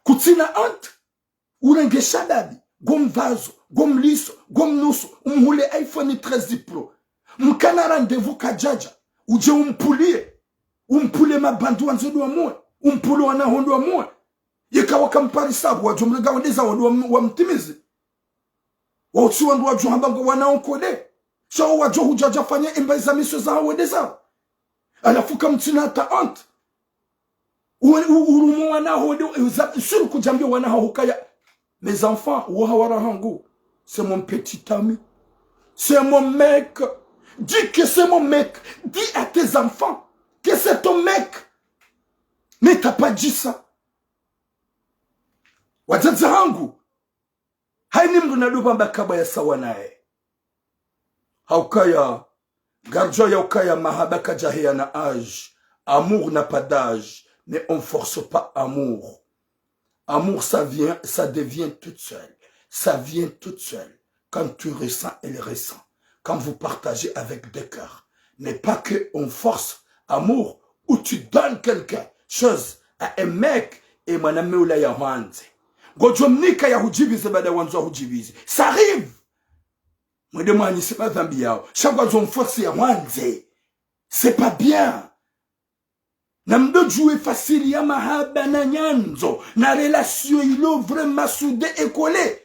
Kutsina honte? Urenge shababi, ngo mvazo, ngo mliso, ngo mnuso, umhule iPhone treize Pro. Mkana rendez-vous kadjadja, udje umpvuliye. Umpvule mabandi wandzo ndo wamuwe. Umpvule wana ho ndo wamuwe. Yeka waka mparisa pvo, wadjo mrega wende zawo ndo wam-, wamtimize. Wautsi wandru wadjo hamba ngo wana onkode. Sha wo wadjo hudjadja fanya emba iza miso zawo wende zawo. Halafu kamtsina hata honte. Uwe, u-, urumo wana ho wende, uza-, sûr kudjambiya wana haho ukaya: mes enfants, wo hawara hangu, c'est mon petit ami. C'est mon mec. Dis que c'est mon mec. Dis à tes enfants que c'est ton mec. Mais t'as pas dit ça. Wadzadze hangu. Hayini mndru nadopvamba kabwa ya sawa naye. Haukaya, ngaridjuwa ya ukaya mahaba kayadjaheyana âge. Amour n'a pas d'âge, mais on force pas amour. Amour, ça vient, ça devient toute seule. Ça vient toute seule. Quand tu ressens, elle ressent. Quand vous partagez avec deux cœurs. Mais pas que on force amour ou tu donnes quelque chose à un mec et mwanamme ula yahwandze. Ngodjo mnika yahudjivize baada wandzo yahudjivize. Ça arrive. Mwende mwanyise madhambi yawo. Sha ngwandzo mforce yahwandze. C'est pas bien. Na mdodjuwe fasiri ya mahaba na nyandzo, na relation ilo vraiment soudée et collée.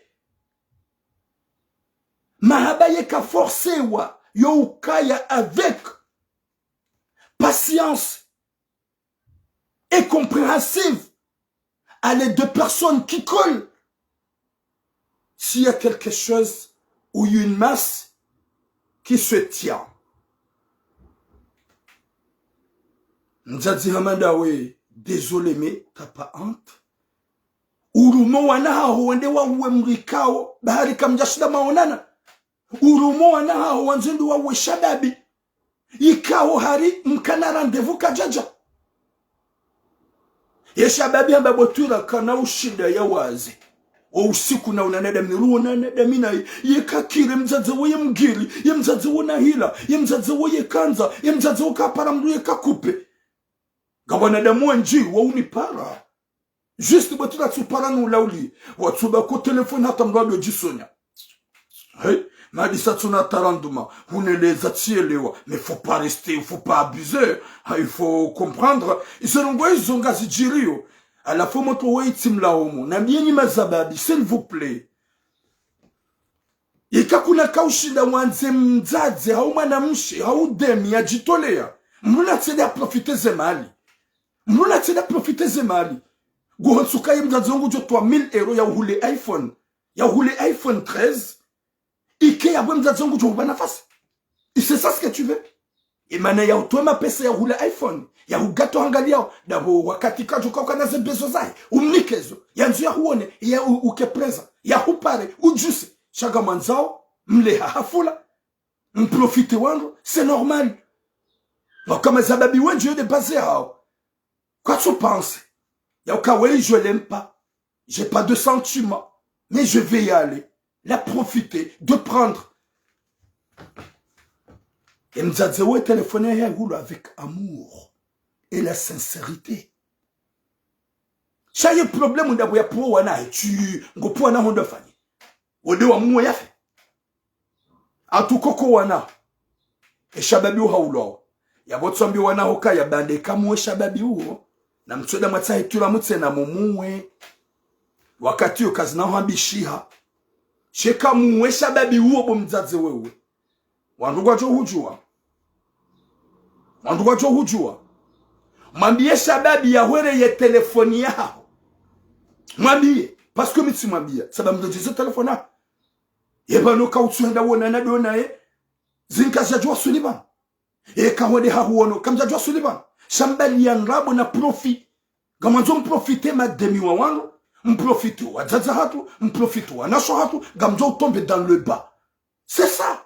Mahaba yeka forcéwa, yo ukaya avec patience et compréhensive à les deux personnes qui collent. S'il y a quelque chose ou une masse qui se tient. Mdzadze hama ndawe, désolé, mais t'as pas honte? Urumo wana haho wende wauwe mdru ikao, bahari kamdjashinda maonana. Urumo wana haho wandzo wende wauwe shababi ikao hari mkana rendez-vous kadjadja. Ye shababi hamba bo twira kana ushinda yawaze. Wo usiku na unana dami, ruonana dami naye. Yeka kire mdzadze wo ye mgiri, ye mdzadze wo na hila, ye mdzadze wo ye kandza, ye mdzadze wo kapara mdru yeka kupe. Nga wanadamu wendji wo unipara. Juste bo twira tsupara nu ulauli. Watsuba ko téléphone hata mdru ado djisonya. Hey, madisa tsuna taranduma, huneleza tsielewa, mais faut pas rester, faut pas abuser, ha, il faut comprendre. Izo ndrongoo izo ngazidjiriyo. Halafu motro weyi tsimlaumu, na mbiye nyi mashababi, s'il vous plaît. Yeka kuna kaushinda wandze mdzadze, hau mwanamshe, hau demi, yadjitoleya. Mdru natsende aprofite ze mali. Mdru natsende aprofite ze mali. Nguhonsuka ye mdzadze wangu djo towa mille euros ya uhule iPhone. Ya uhule iPhone treize. Ike ya bwe mdzadze wangu djo huba nafasi. Et c'est ça ce que tu veux? Ye mana ya utowe mapesa ya uhule iPhone, ya hugato hangaliyao, ndapvo wakati kadjo kauka na ze besoin zahe, umnike zo, yandzo ya huone, ya u-, uke présent, ya hupare, udjuse. Sha ngamwandzao, Mleha hafula. Mprofite wandru, c'est normal. Mwa kama zababi wendji yo de base yao. Quoi tu penses? Ya uka oui, je l'aime pas. J'ai pas de sentiment. Mais je vais y aller. La profiter, de prendre. E mdzadze we téléphone ya hulu avec amour et la sincérité. Sha ye problème ndapvo ya pvo wana he tu, ngo pvo wana hondo fanye. Wode wa muwe yafe. Atu koko wana. E shababi uhaulwawo. Yapvo tswambi wana hoka ya bande kamuwe shababi uwo. Na mtsweda mwatsahe tula mutse na mumuwe. Wakati yo kazina hwambishiha. She kamuwe shababi uwo bo mdzadze wewe. Wandru kwacho hujua. Wandru kwacho hujua. Mwambiye shababi ya hwere ye telefoni yaho. Mwambiye. Parce que mi tsi mwambiya. Saba mdodjize telefoni yaho. Ye pvanu ka utsuhenda wonana do naye. Zinka zadjua suliba. Eka hwende hahuono, kamdjadjua suliba. Shambali ya ndrabo na profit. Ngamwandzo mprofite mademi wa wandru, mprofite wadzadze hatru, mprofite wanashe hatru, ngamdjo utombe dans le bas. C'est ça.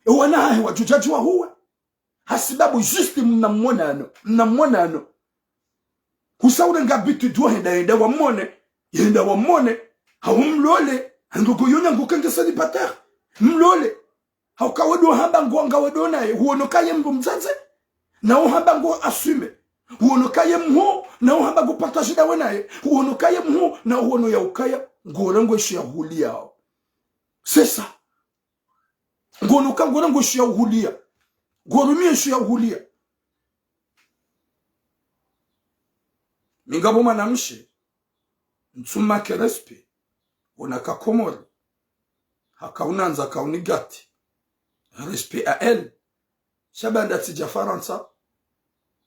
E wana hahe wadjudjadji wahuwe. Hasibabu juste mna mwonano, mna mwonano. Husa ule nga habitude wo henda, henda wamwone, henda wamwone, hau mlole, handuku yonya nguka nge célibataire. Mlole. Hauka wedo hamba ngo nga wedo naye, huono kaye mdru mdzadze, na uhamba ngo assume. Huono kaye mhuu, na uhamba ngo partage dawe naye. Huono kaye mhuu, na uhono ya ukaya, ngora ngo ishu ya uhuliyao. C'est ça. Ngono ka ngora ngo ishu ya uhuliya. Ngorumia ishu ya uhuliya. Mi ngapvo mwanamshe, ntsuma ke respect, wona ka Komori, haka unandza ka unigati. Respect à elle. Sha baanda tsidja Farantsa,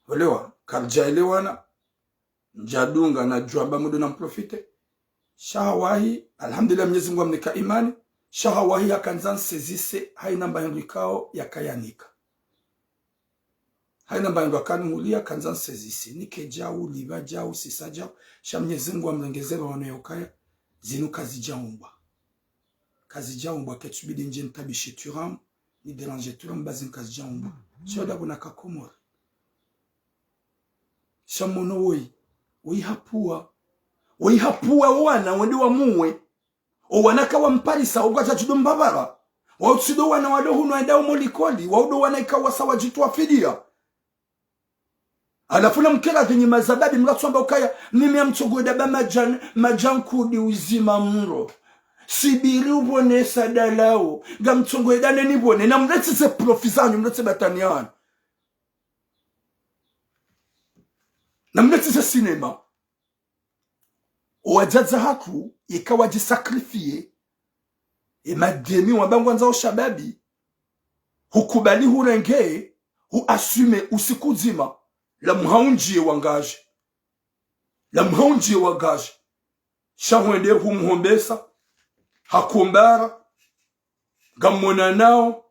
welewa, karidja elewana, ndjadunga na djwamba mudu na mprofite. Sha hawahi, alhamdulillah, Mnyezi Mngu amnika imani, sha hawahi hakandza nsezise, haina mba hindru ikao yakayanika. Haina mba hindru akanihuliya, kandza nsezise. Nike djau, liba djau, sisa djau. Sha Mnyezi Mngu amrengeze pvahanu ya ukaya, zinu kazidjaumbwa. Kazidjaumbwa, ketsubidi ndje ntabishi turamu, ni dérange turamu, ba zinu kazidjaumbwa. Sha uda kuna ka Komori. Sha mono woyi, woyi hapvuwa. Woyi hapvuwa, wo wana wende wamuwe. O wana ka wamparisa, o ngwadja djudo mbapvara. Wautsido wana wado hunu wenda umo likoli, waudo wana ika wasa wadjitwa fidiya. Halafu na mkera dhinyi mazababi, mratswamba ukaya, mimi amtsogo daba madjan, madjan kudi uzima mro. Sibiri ubone sadalao, ngamtsogo dane nibone, na mretse ze profit zanyu, mretse batani yanyu. Na mretse ze cinéma. O wadzadze hatru, yeka wadji sacrifier, e mademi wamba ngwandzao shababi, hukubali hurenge, hu assume usiku dzima, la mhaundjiye wangaje. La mhaundjiye wangaje. Sha hwende humhombesa, hakombara, ngamwonanao,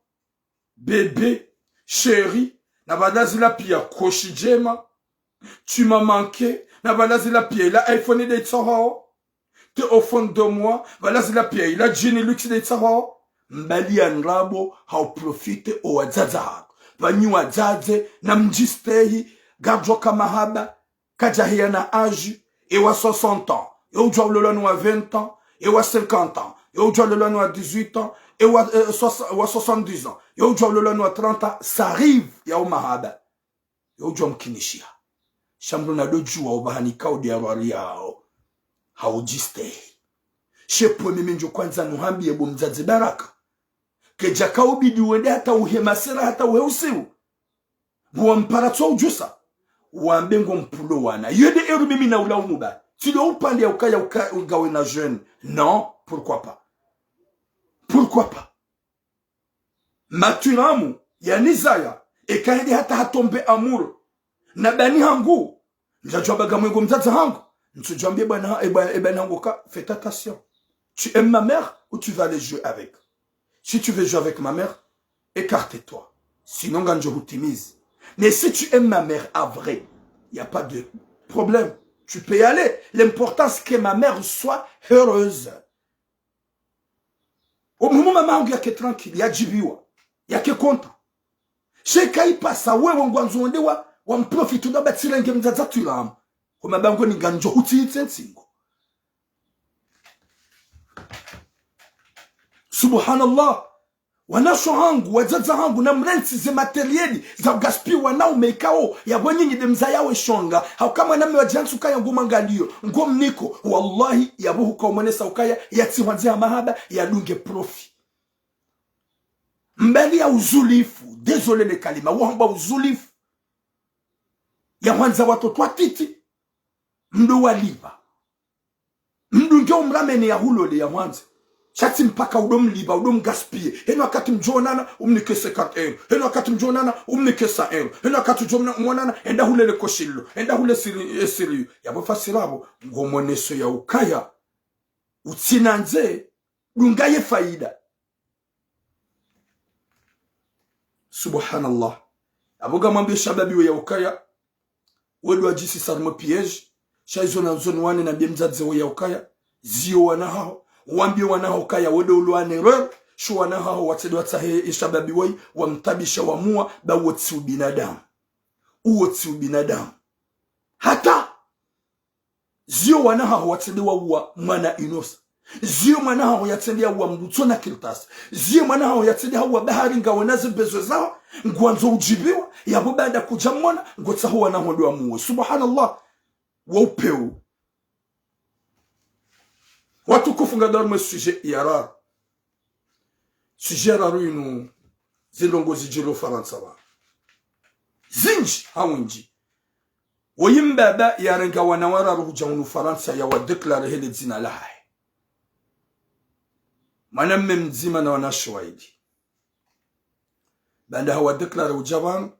bébé, chéri, na pvala zila piya koshi djema, tu m'as manqué, na pvala zila piya ila iPhone de itsahao, t'es au fond de moi, pvala zila piya ila jean luxe de itsahao, mbali ya ndrabo, hau profite o wadzadze hatru. Pvanyi wadzadze, na mdjistehi, gardjo ka mahaba, kadjahiya na âge, e wa soixante ans, e udjwa ulolwa ni wa vingt ans, e wa cinquante ans, e udjwa ulolwa ni wa dix-huit ans, e wa, eh, soix-, wa soixante-dix ans, e udjwa ulolwa ni wa trente ans, ça arrive ya umahaba. E udjwa mkinishiha. Sha mdru nado djuwa upvahanu ka udi arwariyao. Haudjistehi. She pvo mimi ndjo kwandza nuhambiye bo mdzadze Baraka. Kedjaka ubidi wende hata uhe masera hata uhe usiu. Bo wampara tso udjusa. Wambe ngo mpvulo wana. Yo de eru mimi na ulaumu ba. Tsi do upvande ya ukaya uka-, ngawe na jeune. Non, pourquoi pas? Pourquoi pas? Maturamu, yanizaya, eka hende hata hatombe amour. Na bani hangu, ndjadjwamba ngamwe ngo mdzadze hangu. Ntsudjwambie bwana, e bwa-, e bwana hangu ka, fais attention. Tu aimes ma mère ou tu vas aller jouer avec? Si tu veux jouer avec ma mère, écarte-toi. Sinon, ngamdjo hutimizi. Mais si tu aimes ma mère à vrai, y a pas de problème. Tu peux y aller. L'important, c'est que ma mère soit heureuse. Omhumu mama hangu yake tranquille, yadjibiwa, yake content. Sha eka ipvasa wewe ngwandzo wende wa, wa mprofite ndo amba tsirenge mdzadze twiramu. Homa bango ni nganjo hutsi itse ntsingo. Subhanallah. Wanasho hangu, wadzadze hangu, namrentsi ze matériel za ugaspiller wanaume ikao, yapvo nyinyi nde mzayao eshonga. Hauka mwanamme wadjantsi ukaya ngomwangaliyo, ngomniko. Wallahi, yapvo huka umwonesa ukaya, yatsi hwandze ha mahaba, yadunge profit. Mbali ya uzulifu, désolé le kalima, wahamba uzulifu. Yahwandza watoto watiti, mdo walipva. Mdunge umramene yahulole yahwandze. Sha tsi mpaka udo mlipva, udo mgaspiller. Heno wakati mdjo onana, umnike cinquante euros. Heno wakati mdjo onana, umnike cent euros. Heno wakati mdjo mna-, mwonana, enda hule le koshililo. Enda hule siri, eh, siriyu. Yapvo fasiri yapvo, ngomoneso ya ukaya. Utsinandze, dunga ye faida. Subhanallah. Yapvo ngamwambie shababi we ya ukaya, we ndo wadjisisa harumwa piège, sha izo nandzo niwane nambie mdzadze we ya ukaya, ziyo wana haho, wambie wana haho ukaya, we ndo ulo en erreur, sho wana haho watsende watsahe ye shababi we, wamtabisha wamuwa, ba wo tsi ubinadamu. Uwo tsi ubinadamu. Hata Ziyo wana haho watsende wauwa mwana inosa. Ziyo mwana haho yatsende yauwa mdru tsona kartasi. Ziyo mwana haho yatsende hauwa bahari ngawena ze besoin zaho, ngwandzo udjibiwa, yapvo baada kudja mwona, ngotsaho wana haho ndo wamuwe. Subhanallah. Wa upvewu. Watukufu, ngari harumwa sujet ya raru. Sujet ya raru inu, zindrongo zidjiri Farantsa pvanu. Zindji, ha windji. Oyi mbaba yarenga wana wararu hudja hunu Farantsa yawa déclarer he le dzina lahahe. Mwanamme mdzima na wanashe waili. Baanda hawa déclarer hudja pvanu,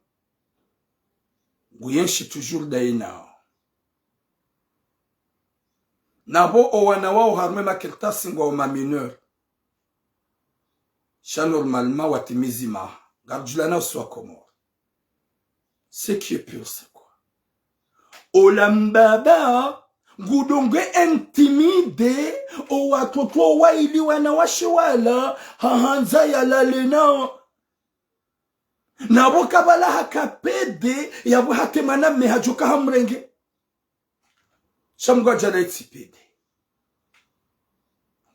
nguyenshi toujours daye nawo. Napvo owana wawo harumwa ye makartasi ngwawo ma mineurs. Sha normalement watimizi maha. Ngaridjuwa na usiwa Komori. Ce qui est pire, c'est quoi? Ola mbaba, ngudjo nge intimider, owatoto waili wanawashe wala, hahandza yalale nawo. Napvo kabala haka pédé, yapvo hata mwanamme hadjoka hamrenge. Sha mngwadjana itsi pédé.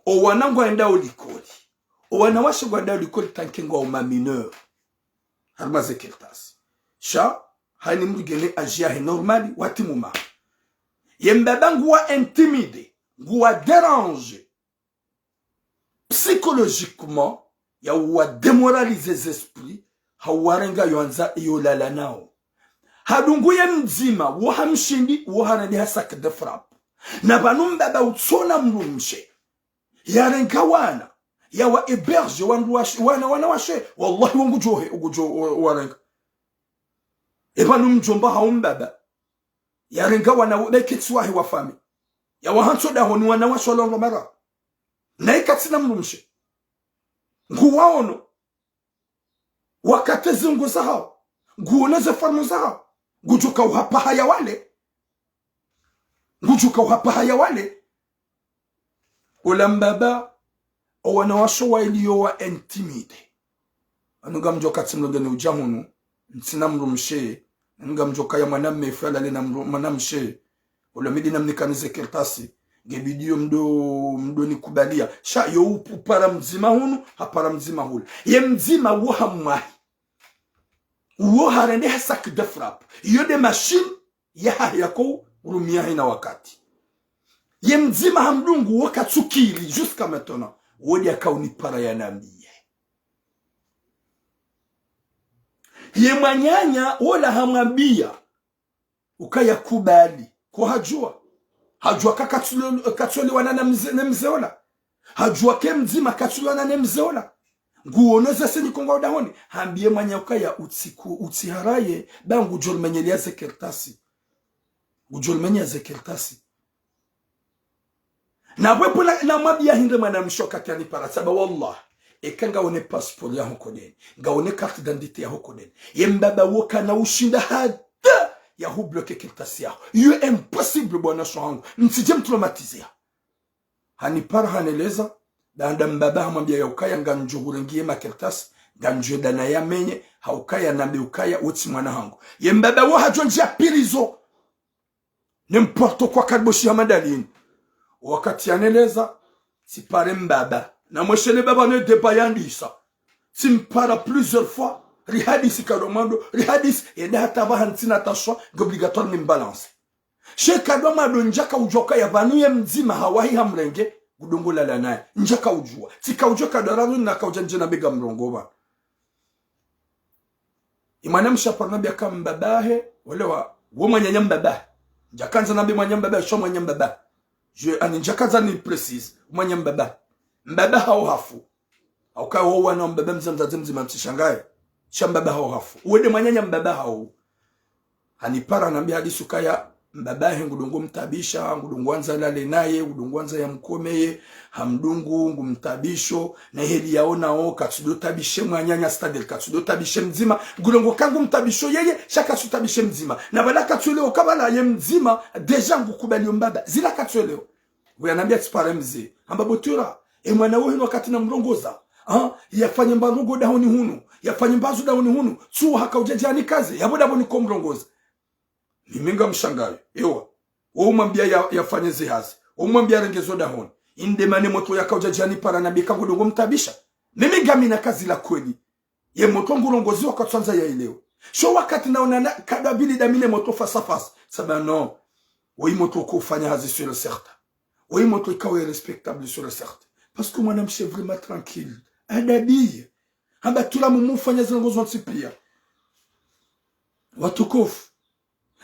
Owana ngwaendao likoli. Owanawashe ngwaendao likoli tant que ngwawo ma mineurs. Harumwa ze kartasi. Sha, hani mdru ngena âge yahe normal, watimu maha. Ye mbaba nguwa intimider, nguwa déranger. Psychologiquement, yauwa démoraliser ze esprits, hauwarenga yowandza yolala nawo. Hadungu ye mdzima, wo hamshindi, wo harendeha sac de frappe. Na pvanu mbaba utsona mdrumshe. Yarenga wana, yawa héberger wandru washe, wana, wanawashe. Wallahi, wo ngudjo he, ngudjo wa-, warenga. Epvanu mdjomba hau mbaba. Yarenga wana wo, be ketsi wahe wa famille. Yawahantsi dahoni wanawashe walo ndo mara. Na ikatsina mdrumshe. Nguwaono. Wakate zungu zahawo. Nguone ze forme zahawo. Ngudjoka uhapvaha yawale. Ngudjoka uhapvaha yawale. Ola mbaba, owanawashe waili yowa intimider. Anu ngamdjoka tsimlonge ni udja hunu, ntsina mdrumshe, anu ngamdjoka ya mwanamme ifu yalale na mdru-, mwanamshe. Ola mi ndo namnikani ze kartasi, nge bidi yo mdo, mdo nikubalia. Sha yo upu-, upara mdzima hunu, hapara mdzima hula. Ye mdzima wo hamwahi. Wo harendeha sac de frappe. Yo nde machine yahahe yako urumia hayina wakati. Ye mdzima hamdungu wo katsukiri jusqu'à maintenant. Wo nde yaka unipara yanambie. Ye mwananya wola hamwambia. Ukaya kubali. Ko hadjuwa. Hadjuwa ka katsulo-, katsuliwana na mze, ne mze ola. Hadjuwa ke mdzima katsuliwana ne mze ola. Nguono ze seni konga udahoni. Hambie mwanya ukaya utsiku, utsiharaye, ba ngudjo limenyelea ze kartasi. Ngudjo limenyea ze kartasi. Na bwe pula, namwambia hindri mwanamshe wakati hanipara tsamba wallah. Eka ngaone passeport yaho kodeni. Ngaone carte d'identité yaho kodeni. Ye mbaba wo kana ushinda hata yahubloquer kartasi yaho. Yo impossible bwana sho hangu. Mtsidje mtraumatiser. Hanipara haneleza, Baanda mbaba hamwambia ya ukaya ngamdjo hurengiye makartasi, ngamdjo enda naye yamenye, ha ukaya nambe ukaya wo tsi mwana hangu. Ye mbaba wo hadjo ndjia prison. N'importe quoi, kariboshi ha madalini. Wakati yaneleza, tsipare mbaba. Na mweshele baba ne débat yandisa. Tsimpara plusieurs fois, rihadisi kadwa mwando, rihadisi, yende hata pvaha ntsina tashwa, nge obligatoire nimbalance. She kadwa mwando ndjaka udjua ukaya pvanu ye mdzima hawahi hamrenge, ngudungu lala naye. Ndjaka udjua. Tsika udjua kadwa raru naka udja ndje nambe ngamrongoo pvanu. Ye mwanamshe hapara nambia ka mbabahe, wale wa, wo mwananya mbabahe. Ndjakandza nambe mwananya mbabahe, sha mwananya mbabahe. Je, ani ndjakandza ni précise, mwananya mbabahe. Mbaba hawo hafu. Ha ukaya wo wana wa mbaba mdzima, mdzadze mdzima mtsishangaye. Sha mbaba hawo hafu. Uwede mwananya mbaba hawo. Hanipara nambia hadisi ukaya mbabahe ngudungu mtabisha, ngudungu andza lale naye, ngudungu andza yamkomeye, hamdungu, ngumtabisho, na heli yaonao, katsudo tabishe mwananya, c'est-à-dire katsudo tabishe mdzima, ngudungu ka ngumtabisho yeye, sha katsu tabishe mdzima. Na pvala katsuelewa ka pvala ye mdzima, déjà ngukubali yo mbaba, zila katsuelewa. Uyanambia tsipare mze. Hamba bo Twila, e mwana wo hinu wakati namrongoza. Ha? Yafanye mbarongo dahoni hunu. Yafanye mbazu dahoni hunu. Tsu haka udja djani kaze. Yapvo dapvo nikomrongoza. Mimi ngamshangayo. Ewa. Wo umwambia ya, yafanye zihazi. Wo umwambia yarenge zo dahoni. Inde mane motro yaka udja djani para nambie ka ngudungu mtabisha. Mimi ngamina kazi la kweli. Ye motro ngurongoziwa katswandza yaelewe. Sho wakati naona na kadwa bili damine motro face à face. Saba non. Woyi motro ko ufanya hazi sûr et certain. Woyi motro ikawe respectable sûr et certain. Parce que mwanamshe vraiment tranquille. Adabiye. Hamba Twila mumu ufanya zirongo zontsi pia. Watukufu.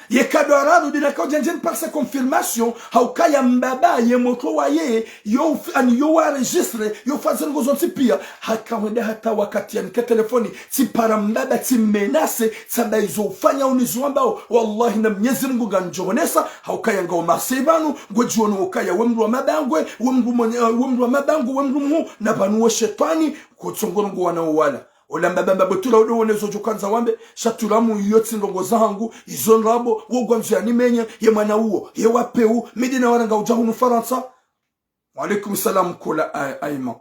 Ye kadwa raru dina ka udja ndje nipare confirmation, ha ukaya mbaba ye motro waye, yo uf-, ani yo waenregistré, yo fanya zirongo zontsi pia, haka hwenda hata wakati yanike telefoni, tsipara mbaba, tsimenacé, tsamba izo ufanya unizo wambao, wallahi na Mnyezi Mungu ngandjohonesa, ha ukaya ngao Marseille pvanu, ngudjiono ukaya we mdru wa mabangwe, we mdru mwenye, eh, we mdru wa mabangwe, we mdru mhu, na pvanu we shetwani, kutsongoro ngo wana owala. Ola mbaba mba bo Twila udo wonezo djo kandza wambe, sha Twila mu iyo tsi ndrongo zahangu, izo ndrabo, wo ngwandzo yanimenye, ye mwana uwo, ye wapeu, mi dina waranga udja hunu Farantsa. Wa alaikum salam kola a-, Aima.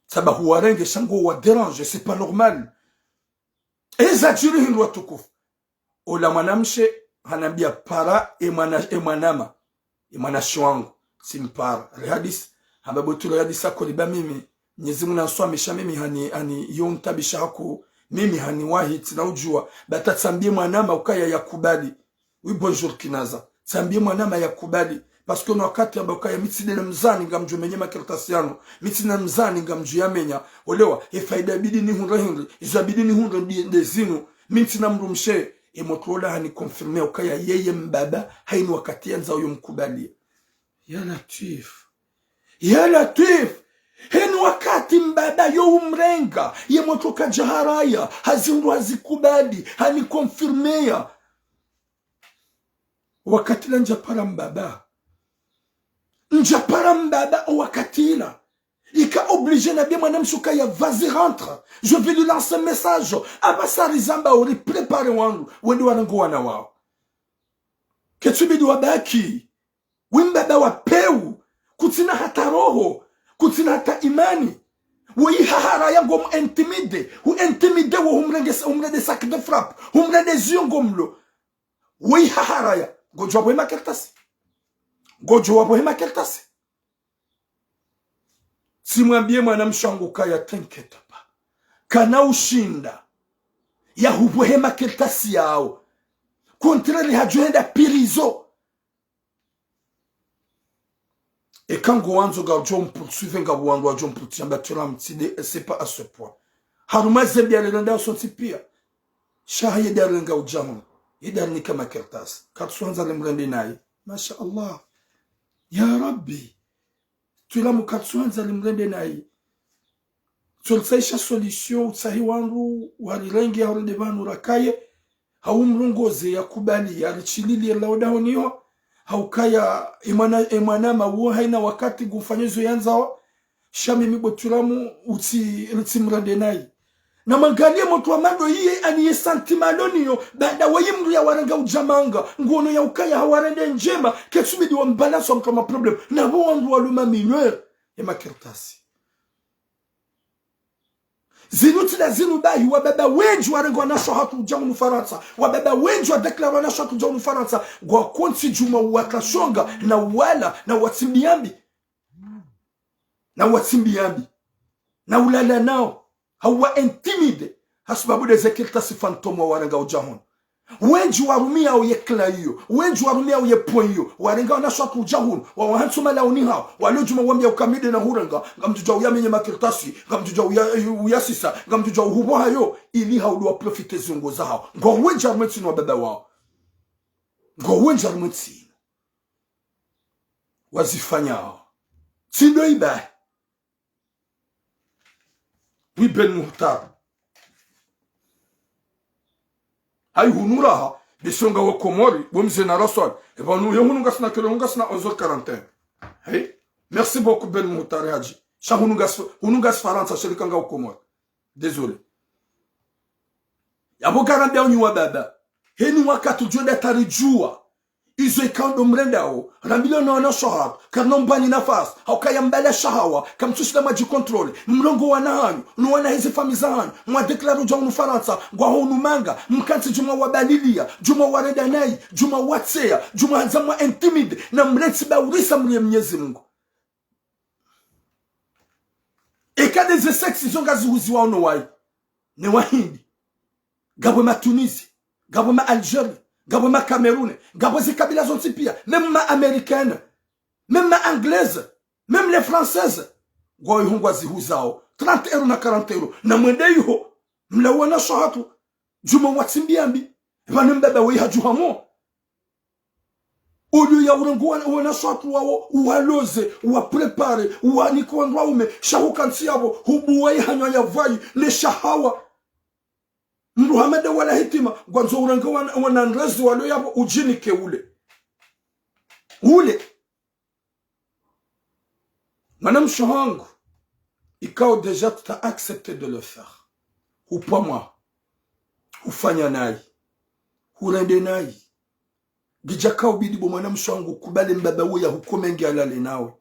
Saba huwarenge sha ngo wa déranger, c'est pas normal. Eza djiri hindru watukufu. Ola mwanamshe hanambia para e mwana, e mwanama, e mwanashe wangu, tsimpara. Rihadisi, hamba bo Twila hadisi ako liba mimi, Mnyezi Mungu nanswamisha mimi hani, hani yo ntabisha haku, mimi hani wahi tsina udjua, bata tsambie mwanama ukaya yakubali. Oui, bonjour Kinaza. Tsambie mwanama yakubali. Parce que no wakati hamba ukaya mi tsi dena mzani ngamdjo menye makartasi yanu. Mi tsina mzani ngamdjo yamenya. Olewa, e faida yabidi nihundre hindri, izo yabidi nihundre ndi, nde zinu. Mi ntsina mdrumshe, e motro ola hani confirmé ukaya yeye mbaba, hayini wakati yandza uyo mkubaliye. Ya Latwif. Ya Latwif. Heni wakati mbaba yo umrenga, ye motro kadja haraya, hazindru hazikubali, hani confirmé ya. Wakati la ndjapara mbaba. Ndjapara mbaba o wakati la. Ika obligé nambie mwanamshe ukaya vas-y rentre. Je vais lui lancer un message. Aba sari zamba uri préparé wandru. Wende warango wana wao. Ketsubidi wabaki. Wi mbaba wa peu. Kutsina hata roho. Kutsina hata imani. Woyi haharaya ngo mu intimidé. Hu intimidé wo humrenge sa-, humrende sac de frappe. Humrende ziyo ngo mlo. Woyi haharaya. Ngodjo wapvohe makartasi. Ngodjo wapvohe makartasi. Tsimwambie mwanamshe wangu ukaya t'inquiète pas. Kana ushinda. Yahupvohe makartasi yao. Contraire hadjo henda prison. Eka ngo wandzo ngadjo mpursuive, nga wandzo wadjo mpursuive, amba Twila mtside, c'est pas à ce point. Harumwa ze mbi alelanda sontsi pia. Sha haye dari nga udjahun. Ye dari nika makartasi. Katsuandza limrende nayi. Masha Allah. Ya Rabbi. Twila mu katsuandza limrende nayi. Tsolitsahisha solution, utsahi wandru, warirenge, hau rende pvanu rakaye, hau mrongoze yakubali, yarishilili yela odahoni ho, hau kaya emwana, emwana ma uwo hayina wakati ngumfanyo zo yandzao, sha mimi bo Twila mu utsi, ritsi mrende nayi. Na mwangalie motro wa mando iye ani ye sentiment lo niyo, baada wayi mndru yawaranga udjamanga, nguono ya ukaya hawarende ndjema, ketsubidi wambalansa motro wa ma problème, na pvo wandru walo ma mineur, ye makartasi. Zinu tsi nda zinu bahi, wababa wendji warenga wanashe wahatru udja hunu Farantsa. Wababa wendji wa déclaré wanashe wahatru udja hunu Farantsa. Ngwakao ntsi djuma uwakashonga, na uwala, na uwatsimbiya mbi. Na uwatsimbiya mbi. Na ulala nao. Hau wa intimider. Hasibabu nde ze kartasi fantôme warenga udja hunu. Wendji warumiyao ye clan iyo, wendji warumiyao ye point iyo, warenga wanashe wahatru udja hunu, wawahantsi malaoni hawo, walo djuma wambiya uka mi nde na hurenga, ngamdjo udja uyamenye makartasi, ngamdjo udja uya, uyasisa, ngamdjo udja uhubo hayo, ili hau ndo wa profiter zindrongoo zahawo. Ngwao wendji harumwa entsi inu wababa wawo. Ngwao wendji harumwa entsi inu. Wazifanyao. Tsi ndo ibahi. Oui, Ben Muhtar. Hayi hunu raha, bisonga wa Komori, bo mze na raswali. E pvanu ye hunu ngasina kilo, ngasina onze heures quarante et un. Hey, merci beaucoup Ben Muhtar Hadji. Sha hunu ngas-, hunu ngasi Farantsa, shelika nga u Komori. Désolé. Yapvo ngarambiao nyi wababa. Heni wakati udjo nda taridjuwa. Izo ikao ndo mrendao, rambilio na wanashe wahatru, karina umpvani nafasi, hauka ya mbala shahawa, kamtsushinda mwadji contrôler, mrongoo wana hanyu, no wana heze famiyi za hanyu, mwa déclaré udja hunu Farantsa, ngwaho hunu manga, mkantsi djuma wabaliliya, djuma warenda nayi, djuma watseya, djuma handza mwa intimider, na mrentsi baurisa mriye Mnyezi Mungu. Eka nde ze sexe zo ngazihuziwao no wayi, ne Wahindi. Ngapvo ma Tunisie, ngapvo ma Algérie, ngapvo ma Cameroun, ngapvo ze kabila zontsi piya, même ma américaine, même ma anglaise, même les françaises. Ngwao iho ngwazihuzao, trente euros na quarante euros. Na mwende iho, mlawe wanashe wahatru, djuma watsimbiya mbi. Pvanu mbaba weyi hadjuha mo. Au lieu ya urenga wana, wanashe wahatru wawo, uwaloze, uwapréparé, uwanike wandru waume, sha hukantsi yapvo, hubuwa ye hanywa ya pvayi, ne shahawa. Mdru hama nde wala hitima, ngwandzo urenga wana, wana ndrezi walo yapvo, udjinike ule. Ule. Mwanamshe hangu, ikao déjà tu t'as accepté de le faire. Hupvamwa, hufanya nayi, hurende nayi. Ngidjaka ubidi bo mwanamshe hangu ukubali mbaba uwo ya hukomenge alale nawe.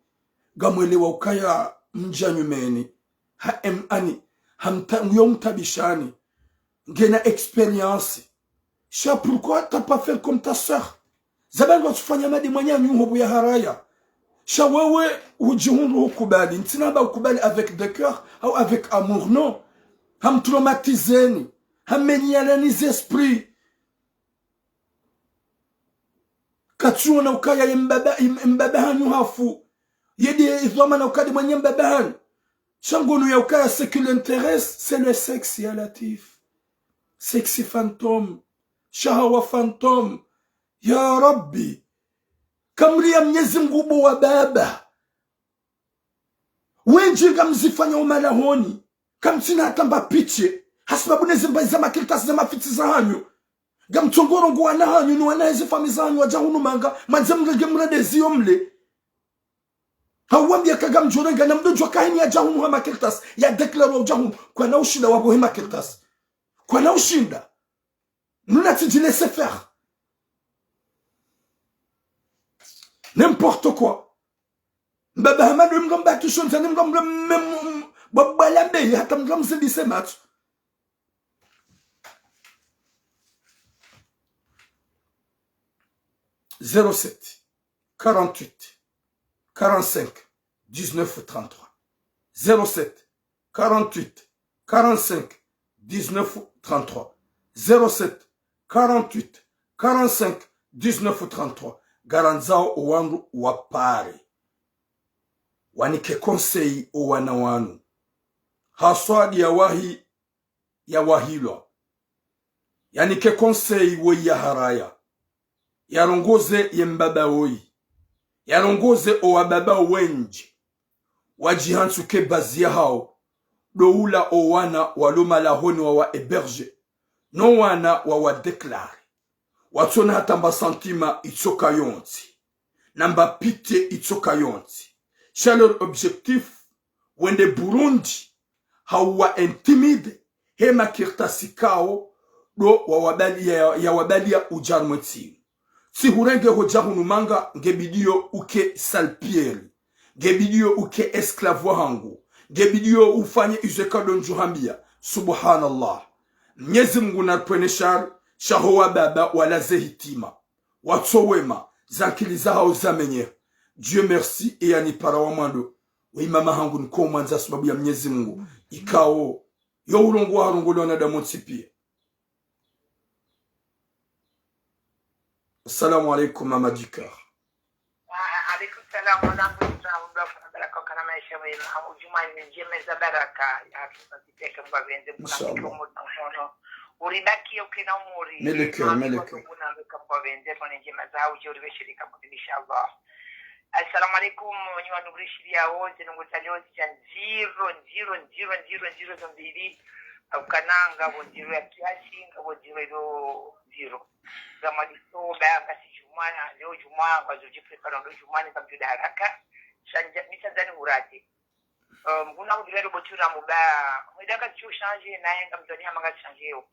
Ngamwelewa ukaya mdja nyumeni. Ha em ani, hamta-, nguyo mtabishani. Ngena expérience. Sha pourquoi t'as pas fait comme ta sœur ? Zabanga tsufanya madi mwananyanyu ho buya haraya. Sha wewe udjihundru hukubali. Ntsina ba ukubali avec de cœur au avec amour, non. Hamtraumatizeni. Hamenyalani ze esprit. Katsiona ukaya ye mbaba, im-, mbaba hanyu hafu. Yedi idhwamana ukaya nde mwananya mbaba hanyu. Sha ngono ya ukaya ce qui l'intéresse, c'est le sexe, ya Latif. Sexe fantôme. Shahawa fantôme. Ya Rabbi. Kamriya Mnyezi Mungu bo wababa. Wendji ngamzifanyao malahoni. Kamtsina hata mba pitié. Hasibabu ne zimbayi za makartasi za mafitsi za hanyu. Ngamtsongo urongoa wana hanyu, no wana heze famiyi za hanyu wadja hunu manga, mwandze mrenge mrende ziyo mle. Hawambiya ka ngamdjo renga, na mdru djuwa ka heni yadja hunu ha makartasi, ya déclaré wa udja hunu, kwana ushinda wapvo he makartasi. Kwana ushinda. Nuna tsidji laisser faire. N'importe quoi. Mbaba hama ndo mdru mba tushonza, ni mdru mba mem-, bwa-, bwala mbeyi, hata mdru mzindise matso. Zéro sept, quarante-huit, quarante-cinq, dix-neuf, trente-trois. Zéro sept, quarante-huit, quarante-cinq, dix-neuf, trente-trois. Zéro sept, quarante-huit, quarante-cinq, dix-neuf, trente-trois. Ngarandzao owandru wapare. Wanike conseil owana wanu. Haswa ndi yawahi, yawahilwa. Yanike conseil woyi ya haraya. Yarongoze ye mbaba woyi. Yarongoze owababa wendji. Wadjihantsu ke bazi yahawo. Ndo ula owana walo malahoni wawa hébergé. No wana wawa déclaré. Watsona hata mba sentiment itsoka yontsi. Na mba pitié itsoka yontsi. Sha leur objectif, wende Burundi, hau wa intimider, he makartasi kawo, ndo wawabali-, ya, yawabaliya udja harumwa entsi inu. Tsi hurenge hodja hunu manga, nge bidi yo uke salpieri. Nge bidi yo uke esclave wahangu. Nge bidi yo ufanye izo eka ndo ndjo hambiya. Subhanallah. Mnyezi Mungu naripvwene shari, shaho wababa walaze hitima, watso wema, zankili zahao zamenyeha. Dieu merci, eyanipara wa mwando, we imama hangu niko mwandza sababu ya Mnyezi Mungu, ikao yo urongoa harongolwa wanadamu wontsi pia. Assalamu alaikum, Mama Dikar. Wa alaikum salam, wa rahmatullahi wa barakatuh. Kana maesha mema, udjumani ndjema za baraka, ya hatuza ziteke Mngu apvendze, Mngu Inshallah. Apvendze, Mngu apvendze. Uribaki ukena umuri. Mele cœur, mele cœur. Mngu apvendze, Mngu apvendze, ndjema za uje uribeshirika, inshallah. Assalamu alaikum, nyi wanu kurishiriya wontsi, nungu zaliyo zidja ndziro, ndziro, ndziro, ndziro, ndziro zo mbili. Au kana ngapvo ndziro ya kiasi, ngapvo ndziro ilo ndziro. Ngamwadiso ba ngasi djumwa, leo djumwa, ngwazo djiprépara ndo djumwa, ni kamdjo da haraka. Shandja, mi shandza ni hurate. Um, nguna hudira ndo botira muba, mweda ngasi djo changer, naye ngamdjo ni hama ngasi changer yo.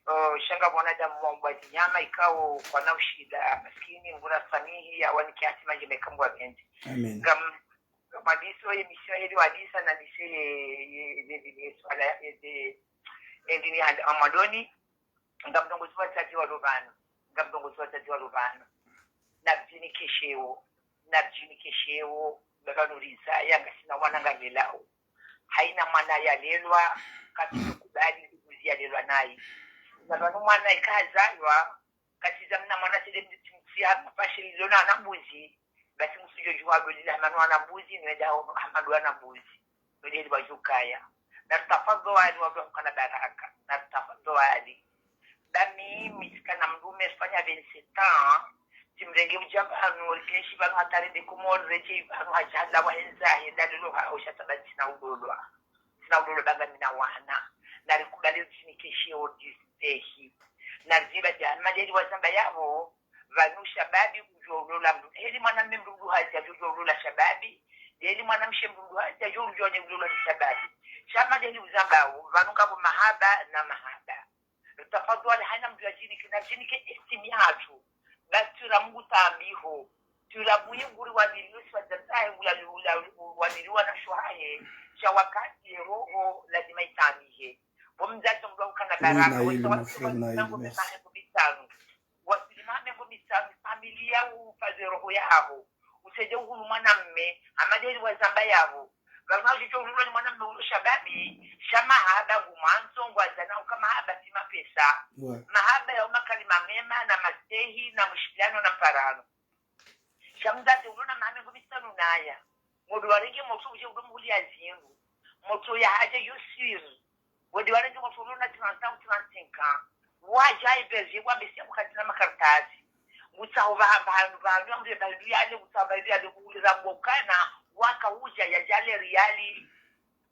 Uh, sha ngapvo wanadamu wa mbwa zinyama, ikao kwana ushida, maskini, nguna samihi, ya wani kiasi mandji meka Mngu apvendze. Amen. Ngam, ngam hadiso, ye mission, ye hadiso, na dise, ye, ye, ye, ye, ye, swala, ye, ye, ye, ndini handa, amadoni, ngamrongozi wadzadze walo pvanu, ngamrongozi wadzadze walo pvanu. Nabdjini keshewo, nabdjini keshewo, baba nuliza, ya ngasina wana ngalelao. Haina mwana yalelwa, kapvitso kubali, mbuzi yalelwa nayi. Na pvanu mwana ikazalwa, katiza mna mwana tele mditsi mtsi hama pashe lilo na ana mbuzi, basi musudjo djuwa lolila hama no ana mbuzi, nweda ono hama ndo ana mbuzi. Nolili wadjukaya. Na tafadhwali wadwa hukana baraka. Na tafadhwali. Ba mimi tsikana mdrume fanya vingt-sept ans, tsimrenge udja pvanu, rikeshi pvanu hata rende Komori, redjei pvanu hadja halawa hendza, henda lolo ha, usha taba tsina ulolwa. Tsina ulolwa ba ngamina wana. Na rikubali udjini keshewo distehi. Na riziba dja, madeli wazamba yapvo, pvanu shababi udjo ulola mdru. Heli mwanamme mdru mdru hadja udjo ulola shababi. Heli mwanamshe mdru mdru hadja udjo udjo ne ulola ni shababi. Sha madeli uzambao, pvanu ngapvo mahaba na mahaba. Tafadhwali haina mdru yadjinike, nadjinike estime yahatru. Basi tira Mngu tambiho. Tira buyi nguri wabili usi wadzadze hahe ula, ula, ula, wabili wanasho hahe. Sha wakati roho lazima itambihe. Bo mdzadze mdru ukana baraka, wesa wasi wasi nango mema heko mitanu. Wasili mame ngo mitanu, familia ufaze roho yaho. Usaidie uhulu mwanamme, amadeli wazamba yapvo. Pvanu wadjudjo ululwa ni mwanamme ulo shababi, sha mahaba ngu mwandzo ngwadzana uka mahaba si mapesa. Mahaba ya umakalima mema na mastehi na mshiliano na mparano. Sha mdzadze ulo na mame ngo mitanu naya. Modo warenge motro udje udo mhuliya zindru. Motro ya hadja yo sûr. Wende warenge motro ulo na trente ans ou trente-cinq ans. Wadja héberger wa mesi ya mukati na makaratasi. Ngutsaho pvahanu, pvahanu ya mure pvahanu yale, ngutsaho pvahanu yale kuhulira mbokana, waka udja ya djale riyali.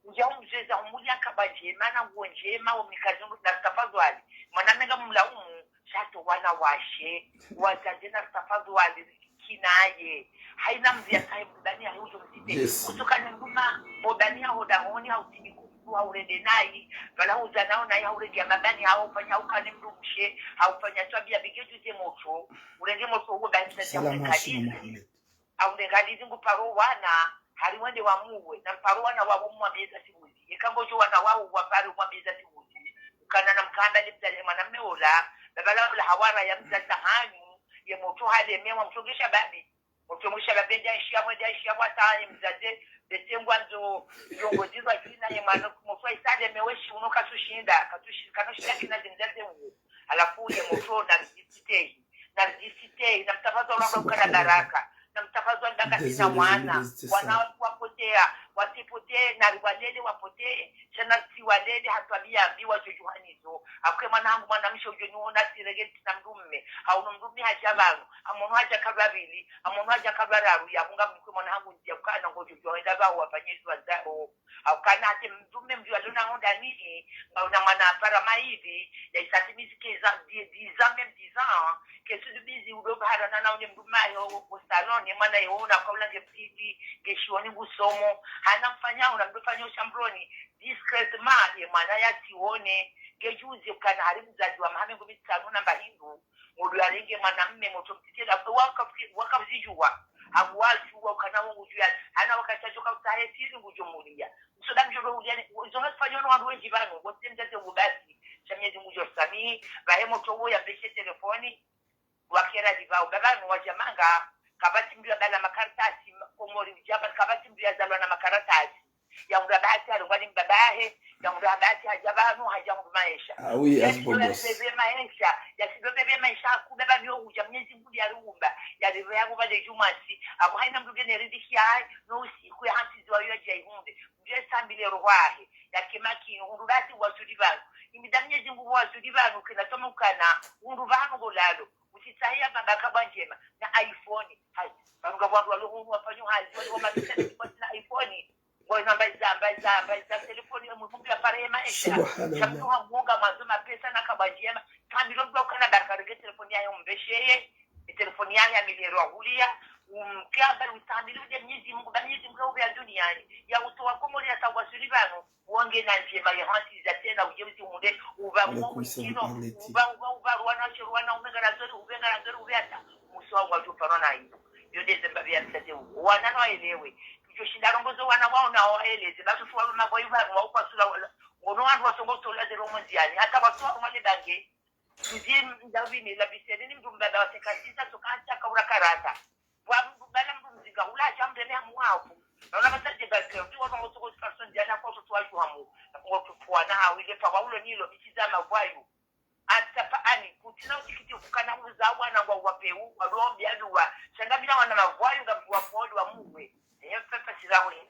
Udja umzeza umuliya nkaba ndjema na nguo ndjema, wo mikazi na tafadhwali. Mwaname ngamumlaumu, sha to wana washe, wadzadze na tafadhwali, kinaye. Haina mdru ya sahibu bani ya hujo mzite. Kutukane nduma, bo bani ya hoda honi, hautini kuku, haurende nayi, pvala hudza nao nayi, haurenge ya mabani, haufanya ukane mdrumshe, haufanya twabiya bige djuze motro, urenge motro uwo bani mzazi ya urengalizi. Haurengalizi ngu paro wana, hari wende wa muwe, na mparo wana wawo mwambeza sihuzi. Eka ngodjo wana wawo wapare mwambeza sihuzi. Ukana na mkamba le mdzadze mwanamme ola, babala ola hawara ya mdzadze hanyu, ye motro halemewa mtrongesha babi. Mtrongesha babi ndja ishiya mwe ndja ishiya mwata ye mdzadze, bete ngwandzo, ndrongo zizwa zina ye mwana, motro isalemewe shi uno kasushinda, katushi, kanoshinda kina ze mdzadze uwo. Halafu ye motro na mdisitehi, na mdisitehi, na mtafadhwali wa ukana baraka, na mtafadhwali ndanga sina wana, wana wapotea, wasipotee, na riwalele wapotee, sha na ritsiwalele ha twabiya mbi wadjo djuhanizo. Akwe mwana hangu mwanamshe udjo niona tsirenge tsina mdrumme. Hauno mdrumme hadja pvanu. Amono hadja kalwa pvili. Amono hadja kalwa raru. Ya munga mnikwe mwana hangu ndziya ukana ngodjo djuwa wenda pvawo wafanye zwa zao. Haukana hate mdrumme mdru alona honda nini. Ngauna mwana apara maili. Ya isati mizike za, dix, dix ans, même dix ans. Kesudu bizi udo baharana na une mdrumme ayo, o salon, ne mwana yo, na kaula nge pili, nge shioni ngusomo. Hana mfanya, una mdru fanya ushambroni. Discrètement, ye mwana ya tione, nge juzi ukana hari mdzadze wa mahame ngumi tsanu na mba hindru, mudu ya renge mwanamme motro mtiti, la, waka, waka uzijua. Abu wadjuwa ukana wo ngudjo ya, hana wakati adjo ka utsahe siri ngudjo muliya. Msoda mdjo ro uliya, izo ngazifanywa no wandru wendji pvanu, ngotsi mdzadze ngu basi. Sha Mnyezi Mungu ngudjo samihi, pvahe motro wo ya beshe telefoni, wakera livao. Mbaba nu wadja manga, kapvatsi mdru ya bala makaratasi, Komori udja pvanu, kapvatsi mdru ya zalwa na makaratasi. Ya undra bahati harengwa ni mbaba hahe, ya undra bahati hadja pvanu, hadja undru maesha. Ah oui, ya sido ya bebe maesha, ya sido bebe maesha, hakuna pvanu yo udja Mnyezi Mungu ya riumba, ya rive ya kuba le djumwasi, abu haina mdru ngene ridiki yahe, no usiku ya hantsiziwa yo ya dja ihundre, mdru ya sambile roho yahe, ya ke makini, undru bahati wasuli pvanu. Imida Mnyezi Mungu wasuli pvanu, kena toma ukana, undru pvanu ngolalo. Utsitsahiya mbaba kabwa ndjema na iPhone. Hayi, pvanu ngapvo wandru walo hunu wafanyo hazi, wali wamabisa ni kwasi na iPhone. Ngwao namba iza, mba iza, mba iza, telefoni ya mwikumbi ya pare ya maesha. Subhanallah. Sha mdru ha mwonga mwandzo mapesa na kabwa ndjema. Kamilo mdru ukana baraka renge telefoni yahe umbesheye. E telefoni yahe ya miliyoni wa huliya. Um, kia bali usamili udje Mnyezi Mungu, ba Mnyezi Mungu ya ube ya duniani. Ya utowa Komori ya tawasuli pvanu. Wonge na ndjema ya hantsi za tsena udje uzi hunde, uba uba ulikino, uba uba uba ruwana, ushe ruwana, ubenga na ndzori, ubenga na ndzori, ube hata. Muso wangu wadjo paro na iyo. Yo ndeze mbapvi ya mtsatse uwo. Wana no waelewe. Kudjo shinda rongozo wana wao na waeleze. Basi ufuwa mabwa iba, wa ukwasula wala. Ngono wandru wasongo utola zero monziani. Hata wasuwa wale bange. Mdji mdawini la biseni ni mdru mbaba wa seka sisa soka hata kaura karata. Bwa mdru bala mdru mzinga hula hadja mdene hamu wafu. Na ula masaje background, ndi wanu ngotoko zi personne diana kwa sotu wadju hamu. Na kungo tupuwa na hawu ile pa waulo nilo, mitiza mavwayu. Ata pa ani, kutsina utikiti ukana uza wana ngwa wapeu, walo mbialuwa. Sha ngapvina wana mavwayu ngapvi wapoli wa muwe. Ehe, pepe sila we.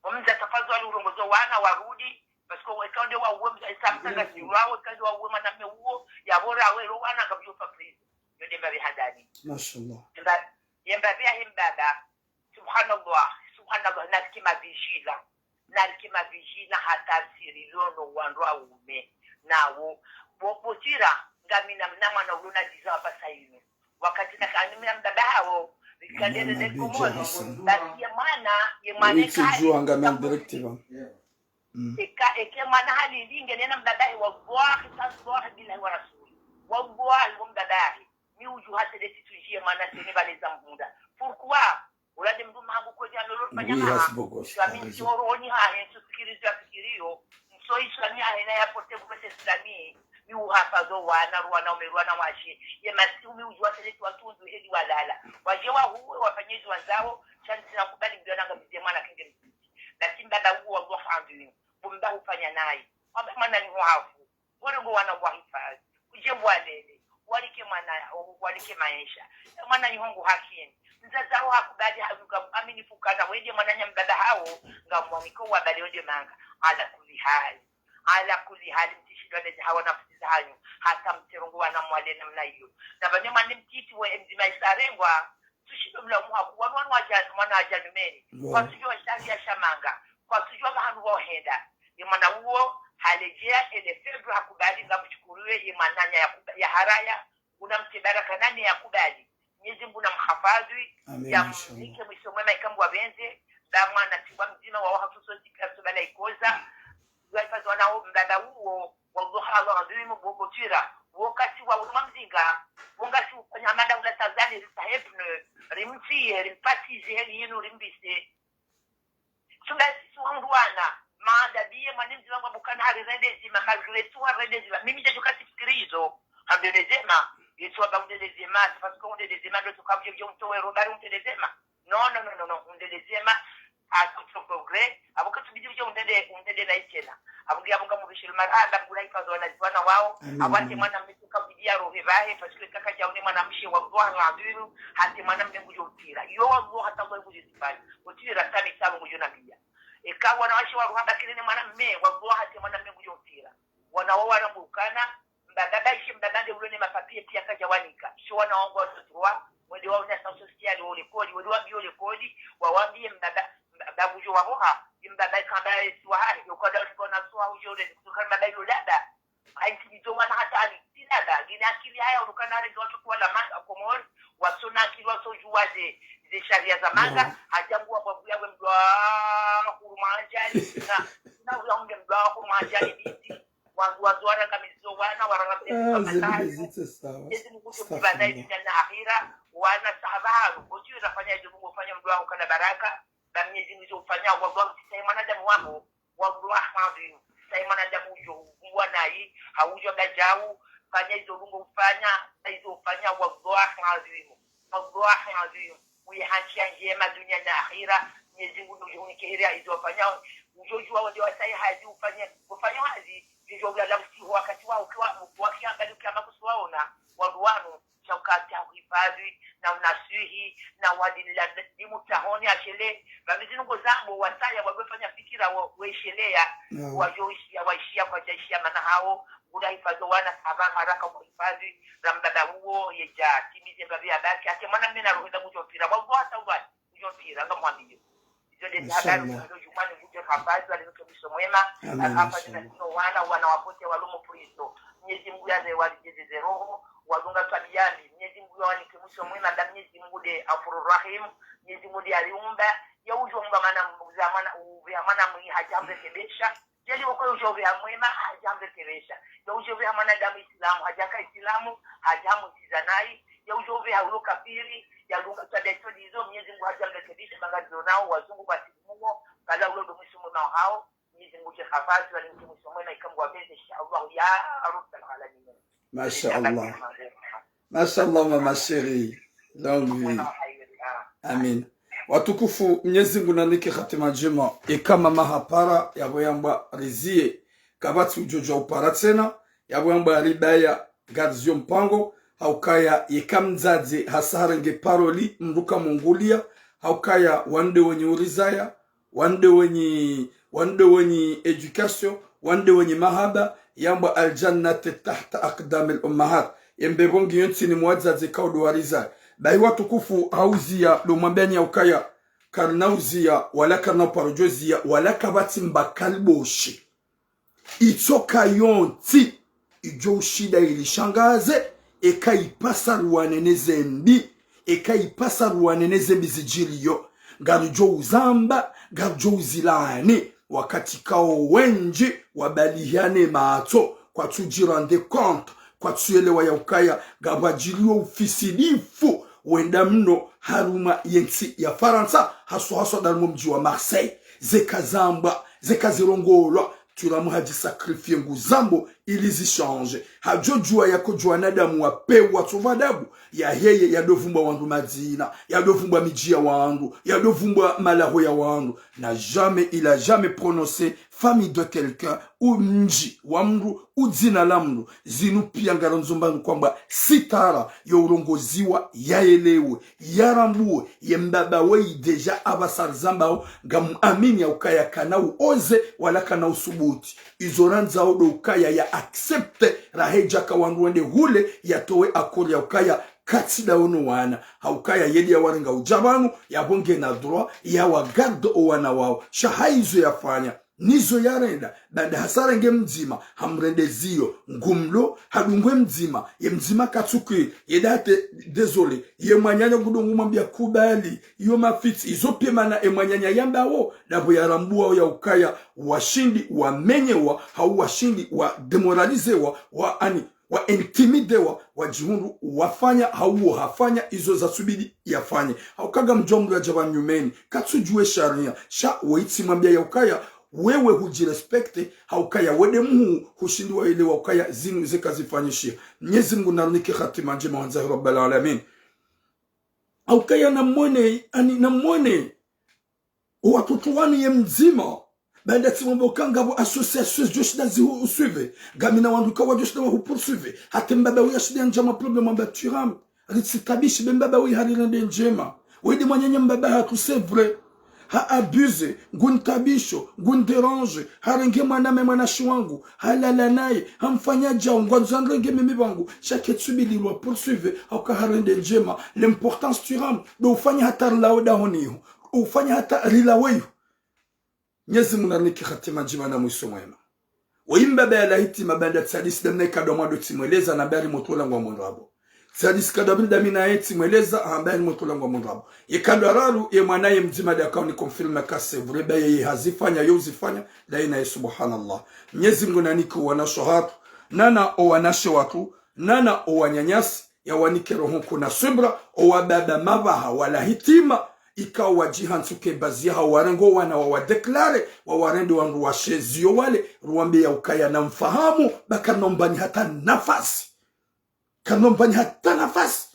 Omdza tafadhwali urongozo wana warudi, parce que weka onde wauwe mdza isa mtanga siwawo, weka onde wauwe mwanamme uwo, ya bora awe ro wana ngapvyo pa prison. Yo nde mbapvi handani. Mashallah. Mba-, ye mbapvi ya he mbaba. Subhanallah, subhanallah, narike mavijila. Narike mavijila hata siri lono wandru waume. Nawo, bo-, botira, ngamina mna mwana ulo na dix ans apvasa inu. Wakati na kani mina mbaba hawo, rikandele ne Komori, basi ye mwana, ye mwana eka, eka, eke mwana hali linge nena mbaba he, wallahi, tallahi, billahi wa rasuli. Wallahi, wo mbaba he. Mi udju hata de titujie mwana tene baleza mbunda. Pourquoi? Ula nde mdru mahangu kwezi anololo fanya maha. Islami nti orohoni hahe, nti ufikiri nti afikiriyo. Nti o Islami hahe na ya porte ku mese Islami. Mi uhafadho wana, ruwana ume, ruwana washe. Ye masihu mi udju waseleti watundu heli walala. Waje wahuwe, wafanye zi wandzao, sha ntsina kubali mdru anangamize mwana kenge mtiti. Lakini mbaba uwo wallahi andu inu. Bo mbaba hufanya nayi. Wamba mwana ni huhafu. Wole ngo wana wahifadhi. Uje walele. Walike mwana, walike maesha. Mwana ni hongu hakini. Mzaza wo hakubali haluka amini fukana. Wende mwananya mbaba hawo. Ngamwaniko wabale wende manga. Ala kulli hali. Ala kulli hali mtishidwa nezi hawa na futi za hanyu. Hata mtero ngo wana mwale namna iyo. Na banye mwana mtiti we mdzima isarengwa. Tsushindo mlaumu haku, wanu wanu waja-, mwana waja nyumeni. Kwasujua sharia sha manga. Kwasujua pvahanu waohenda. Ye mwana uwo, halejea, ele febru hakubali, ngamshukuriwe, ye mwananya ya kuba-, ya haraya, nguna mtebara kanani ya kubali. Mnyezi Mungu na mhafadhwi, ya mnike mwiso mwema ikambu wa benze, ba mwana tiwa mdzima wa waha tuso zika sobala ikoza. Wa ifazi wana wo, mbaba uwo, wallahi Allah adhimu bo-, botira. Wakati wa uruma mzinga, wonga si ufanya mada ula tazani, rita hepne, rimtiye, rimpatize, heli yinu, rimbise. Sunda si suhangu wana, manda biye, mwana mdzima ngwa bukana hari rende zima, malgré tout hari rende zima. Mimi ndejo kasi fikiri izo, hambe lezema, yetu waba unde lezema, c'est parce que unde lezema, ndo tuka buje buje umtowe robari unde lezema. Non, non, non, non, non, unde lezema, à tout progrès, abo katubidi uje undele, undele na itena. Abo ngi abo ngamubishiri marahaba, ngula ifazo wana ziwana wao, abo ate mwana mme tuka bidi ya rohe bahe, parce que kaka jaune mwana mshe wa Allah adhimu, hate mwana mme ngujo utira. Yo Allah hata Allah ngujo sifani. Utira sami sabu ngujo nabia. Eka wana washe wa ruhaba kile ne mwana mme, wa Allah hate mwana mme ngujo utira. Wana wa wana mbukana, mbaba, ba ishe mbaba nde ulo ne mapapier pia kaja wanika. Ishe wana wangu wa tuturwa, wende wa una sa social wa lekoli, wende wa bio lekoli, wa wambie mbaba, mbaba ujo wa hoha, mbaba ikamba esi wa hahe, yo kwa da ujo na suwa ujo le, kutoka mbaba ilo laba. Aitimizo wana hata ani, silaba, ngina akili haya, ulukana rege watoto wala manga, Komori, wasona akili, wasojuwa ze, ze sharia za manga, hajangu wa babu yawe mdwa huruma ajali, na, na uya unge mdwa huruma ajali, biti, wangu wazo warangamizo wana, warangamizo wana, ezi Mungu tumkibanda, ezi na ahira, wana sahaba hanu, otiyo zafanya izo Mungu ufanya mdru waho kana baraka, ba Mnyezi Mungu izo ufanya, wallah, tsi sayi mwanadamu wambo, wallah, madhim, tsi sayi mwanadamu ujo uvumbwa nayi, haujo ngajau, fanya izo Mungu ufanya, na izo ufanya, wallah, madhim, wallah, madhim, uye ha ntsiya ndjema, dunia na akhira, Mnyezi Mungu ndo ujo unike heri ya izo ufanya, ujo jua wende wasayi hazi ufanye, ufanye hazi, ujo ulala usiku wakati wa ukiwa, wakiangalia ukiama kusuwaona, wandru wanu, sha ukati hauhifadhwi, na unaswihi, na wadilila dimu tahoni ashele. Vamizi nungo zambo wasaya, wagwe fanya fikira, wa-, waisheleya, wajoishiya, waishiya, kwajaishiya mana hawo, ngula hifadhwi wana, sahaba haraka kwa hifadhwi, rambaba uwo, yeja, timize mbavi ya baki, ate mwana mena rohenda mujo mpira, wa ugo hata uwani, mujo mpira, nga mwambiyo. Izo nde habari za jumani, muje hafadhwi, walinike mwiso mwema, hafadhwi na zino wana, wana wapote walomo prizo. Mnyezi Mungu yaze walijeze ze roho, wadunga twabiyani. Mnyezi Mungu yawanike mwiso mwema, nda Mnyezi Mungu nde Ghafuru Rahim, Mnyezi Mungu nde aliumba, ya ujo mba mana, uza mana, uveha mana mwi haja mrekebesha, jeli wako ujo uveha mwema, haja mrekebesha. Ya ujo uveha mwanadamu Islamu, haja ka Islamu, haja mwikiza nayi, ya ujo uveha ulo kafiri, ya lunga twabiya izo ndizo, Mnyezi Mungu haja mrekebesha, banga ndizo nao, wazungu kwa simuo, kala ulo ndo mwiso mwema hao, Mnyezi Mungu uje hafadhwi, walinike mwiso mwema, ika Mungu apvendze, insha Allah, ya Rabbal Alamin. Masha Allah. Masha Allah, mama chérie. Longue vie. Amin. Watukufu, Mnyezi Mungu nanike hatima ndjema. Eka mama hapara, yapvo yambwa riziye, kapvatsi ujo uja upara tsena, yapvo yambwa ribaya, ngarizio mpango, haukaya yeka mdzadze hasa harenge paroli, mdru ka mungulia, haukaya wande wenyi urizaya, wande wenyi, wande wenyi éducation, wande wenyi mahaba, yambwa aljannatu tahta aqdamil ummahat. Yembepvo ngiyo ntsini mwa wadzadze kaudu warizaya. Bahi watukufu hauziya, ndo mwambiani yaukaya, karina uziya, wala karina uparo ujo ziya, wala kapvatsi mba kaliboshi. Itsoka yontsi ijo ushinda irishangaze, eka ipasa ruwane ne zembi, eka ipasa ruwane ne zembi zijiriyo, ngarijo uzamba, ngarijo uzilaani, wakati kao wendji wabalihiane matso, kwatsuji rendre compte, kwatsuyelewa yaukaya, ngapvwajiriyo ufisidifu wenda mno harumwa yentsi ya Farantsa, haswa haswa harumwa mdji wa Marseille. Zeka zambwa, zeka zirongolwa, Turamu haji sacrifier ngu zambo ili zichange. Hajo jua yako jua wanadamu wa pewu watsopva adabu, yaheye yadovumbwa wandru madzina, yadovumbwa midji ya wandru, yadovumbwa malaho ya wandru. Na jamais, il a jamais prononcé famille de quelqu'un, ou mdji wa mndru, ou dzina la mndru. Zinu pia ngarandzo mbani kwamba sitara yo urongoziwa yaelewe, yarambuwe, ye mbaba weyi déjà apvasa rizambao, ngamuamini ya ukaya kana uoze, wala kana usubuti. Izo randzao ndo ukaya ya accepte, raheja ka wandru wende hule, yatowe accord ya ukaya katsi ndaono wana. Ha ukaya yedi yawarenga uja pvanu, yapvo ngena droit, yawa garde o wana wao. Sha ha izo yafanya, nizo yarenda, baanda hasarenge mdzima, hamrende ziyo, ngumlo, hadungwe mdzima, ye mdzima katsukiri, ye date, désolé, ye mwananya ngudungu mwambia kubali, iyo mafitsi, izo pia mana e mwananya yambao, ndapvo yarambuao ya ukaya, washindi, wamenyewa, hau washindi, wa démoralisewa, wa ani, wa intimidewa, wajihundru, wafanya, hau wo hafanya, izo zasubidi yafanye. Hauka ngamjo mndru yaja pvanu nyumeni, katsujue sharia, sha wo itsi mwambia ya ukaya, wewe huji respecte, ha ukaya wende mhuu, hushindi waelewa ukaya zinu zeka zifanyishiha. Mnyezi Mngu narunike hatima ndjema, wandzani Rabbal Alamin. Ha ukaya namwone, ani namwone, o watoto wanu ye mdzima, baanda tsimwambe uka ngapvo association zidjo shinda zihu usuive, ngamina wandru ka wadjo shinda wahu poursuive, hata mbaba uya shinda yandja ma problème amba Thuram. Ritsitabishi be mbaba wi harirende ndjema. Wende mwananya mbaba hatru, c'est vrai. Ha abuse, nguntabisho, ngundérange, harenge mwana mme mwanamshe wangu, halala naye, hamfanya djau, ngwandzo anrenge mimi pvangu, sha ketsubililwa poursuive, hauka harende ndjema. L'importance Thuram, ndo ufanya hata rilawe dahoni iho, ndo ufanya hata rilawe iho. Mnyezi Mngu narinike hatima ndjema na mwiso mwema. Woyi mbaba yalawa hitima baanda tsi hadisi damna ikado mwando tsimweleza na mbari motro la ngwa mwando abo. Tsi hadisi kado abili damina ye tsimweleza, ha mbari motro la ngwa mwando abo. Ye kado araru, ye mwana ye mdzima nde akao ni confirme ka c'est vrai, ba yeye hazifanya, yo uzifanya, nda ina ye subhanallah. Mnyezi Mngu nanike o wanashe hatru, nana o wanashe watru, nana o wananyasi, yawanike roho nkuu na subra, owababa mapvaha wala hitima, ikao wadjihantsi uka ye baadhwi yahawo warenge owana wawadeklare, wawarende wandru washeziyo wale, ruwambe ya ukaya namfahamu, ba karina umbani hata nafasi. Karina umbani hata nafasi.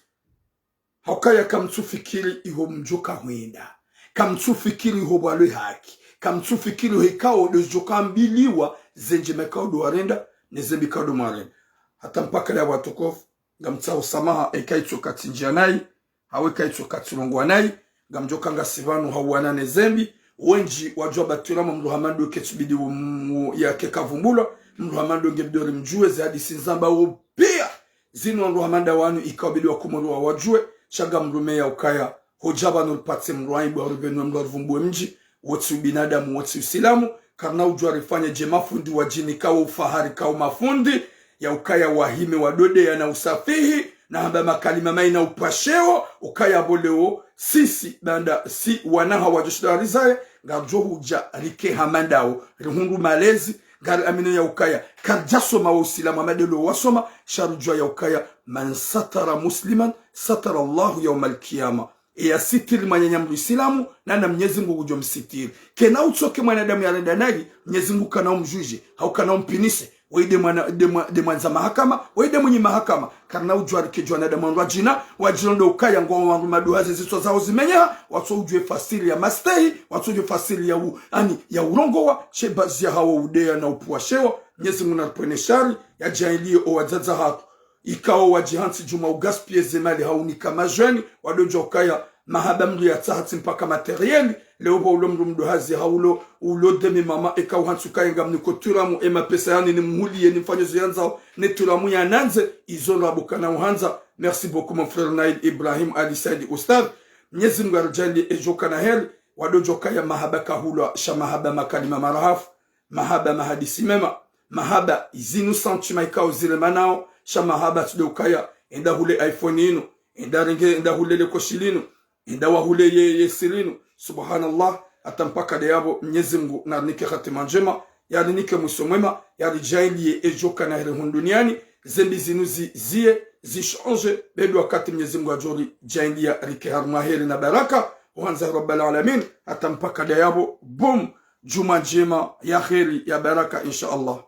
Haukaya kamtsufikiri iho mdjoka hwenda. Kamtsufikiri iho pvwalo ye haki. Kamtsufikiri iho ikao ndo zidjoka mbiliwa, ze ndjema ikao ndo warenda, ne ze mbi ikao ndo mwarenda. Hata mpaka leo watukufu, ngamtsaho samaha, eka itsoka tsindjia nayi, hau eka itsoka tsirongoa nayi, ngamdjoka ngasi pvanu hauwana ne ze mbi, wendji wadjua batwira mwa mdru hama ndo ketsubidi wo mu-, yake kavumbulwa, mdru hama ndo nge bidi rimdjuwe, ze hadisi nzamba wo pia, zinu wandru hama nda wanu ikao bidi wakomori wawadjuwe, sha ngamrume ya ukaya, hodja pvanu ripatse mdru aibu, haripvenue mdru harivumbuwe mdji, wotsi ubinadamu, wotsi usilamu, karina udjua rifanye dje mafundi wadjinika wo ufahari kao mafundi, ya ukaya wahime wadodeya na usafihi, na hamba makalima mayi na upvwasheo, ukaya pvo leo, sisi, banda, si, wanaha wadjoshinda warizaye, ngaridjo hudja rike hama ndawo, rihundru malezi, ngari amino ya ukaya, karidjasoma wo usilamu hama nde leo wasoma, sha rudjua ya ukaya, من ستر مسلما ستره الله يوم القيامة. Eya sitiri mwananya mdru isilamu, nana Mnyezi Mngu ngudjo msitiri. Kena utsoke mwanadamu yarenda nayi, Mnyezi Mngu kana umdjudje, hau kana umpinise. Wayi nde mwana, nde mwa-, nde mwandza mahakama, wayi nde mwinyi mahakama. Karina udjua rike djua wanadamu wandru wadjina, wadjina ndo ukaya ngwao wandru maduha ze zitswa zawo zimenyeha, watso udjue fasiri ya mastehi, watso udjue fasiri ya u-, ani, ya urongowa, she baadhwi yahawo udeya na upvwashewa, Mnyezi Mngu naripvwene shari, yadjaanliye owadzadze hatru. Ikao wadjihantsi djuma ugaspiller ze mali haunika madjeni, wadodjua ukaya mahaba mdru yatsaha tsi mpaka matériel, leo pvo ulo mdru mdru hazi haulo, ulo demi mama eka uhantsi ukaya ngamniko turamu, e mapesa yanu nimhuliye nimfanye zo yandzao, ne turamu yanandze, izo ndo abuka na uhandza. Merci beaucoup mon frère Nail Ibrahim Ali Said Oustadh. Mnyezi Mngu aridjaanliye edjoka na heri, wadodjua ukaya mahaba kahulwa, sha mahaba makalima marahafu. Mahaba mahadisi mema, mahaba izinu sentiment ikao ziremanao, sha mahaba tsi nde ukaya, enda hule iPhone inu, enda renge, enda hule le koshi linu, enda wahule ye, ye siri inu. Subhanallah, hata mpaka nde yapvo, Mnyezi Mngu narinike hatima ndjema, yarinike mwiso mwema, yaridjaanliye edjoka na heri hunu duniani, ze mbi zinu zi, ziye, zishonje, be ndo wakati Mnyezi Mngu adjoridjaanliya rike harumwa heri na baraka, uhandza Rabbal Alamin, hata mpaka nde yapvo, boum, djumwa ndjema ya heri ya baraka, insha Allah.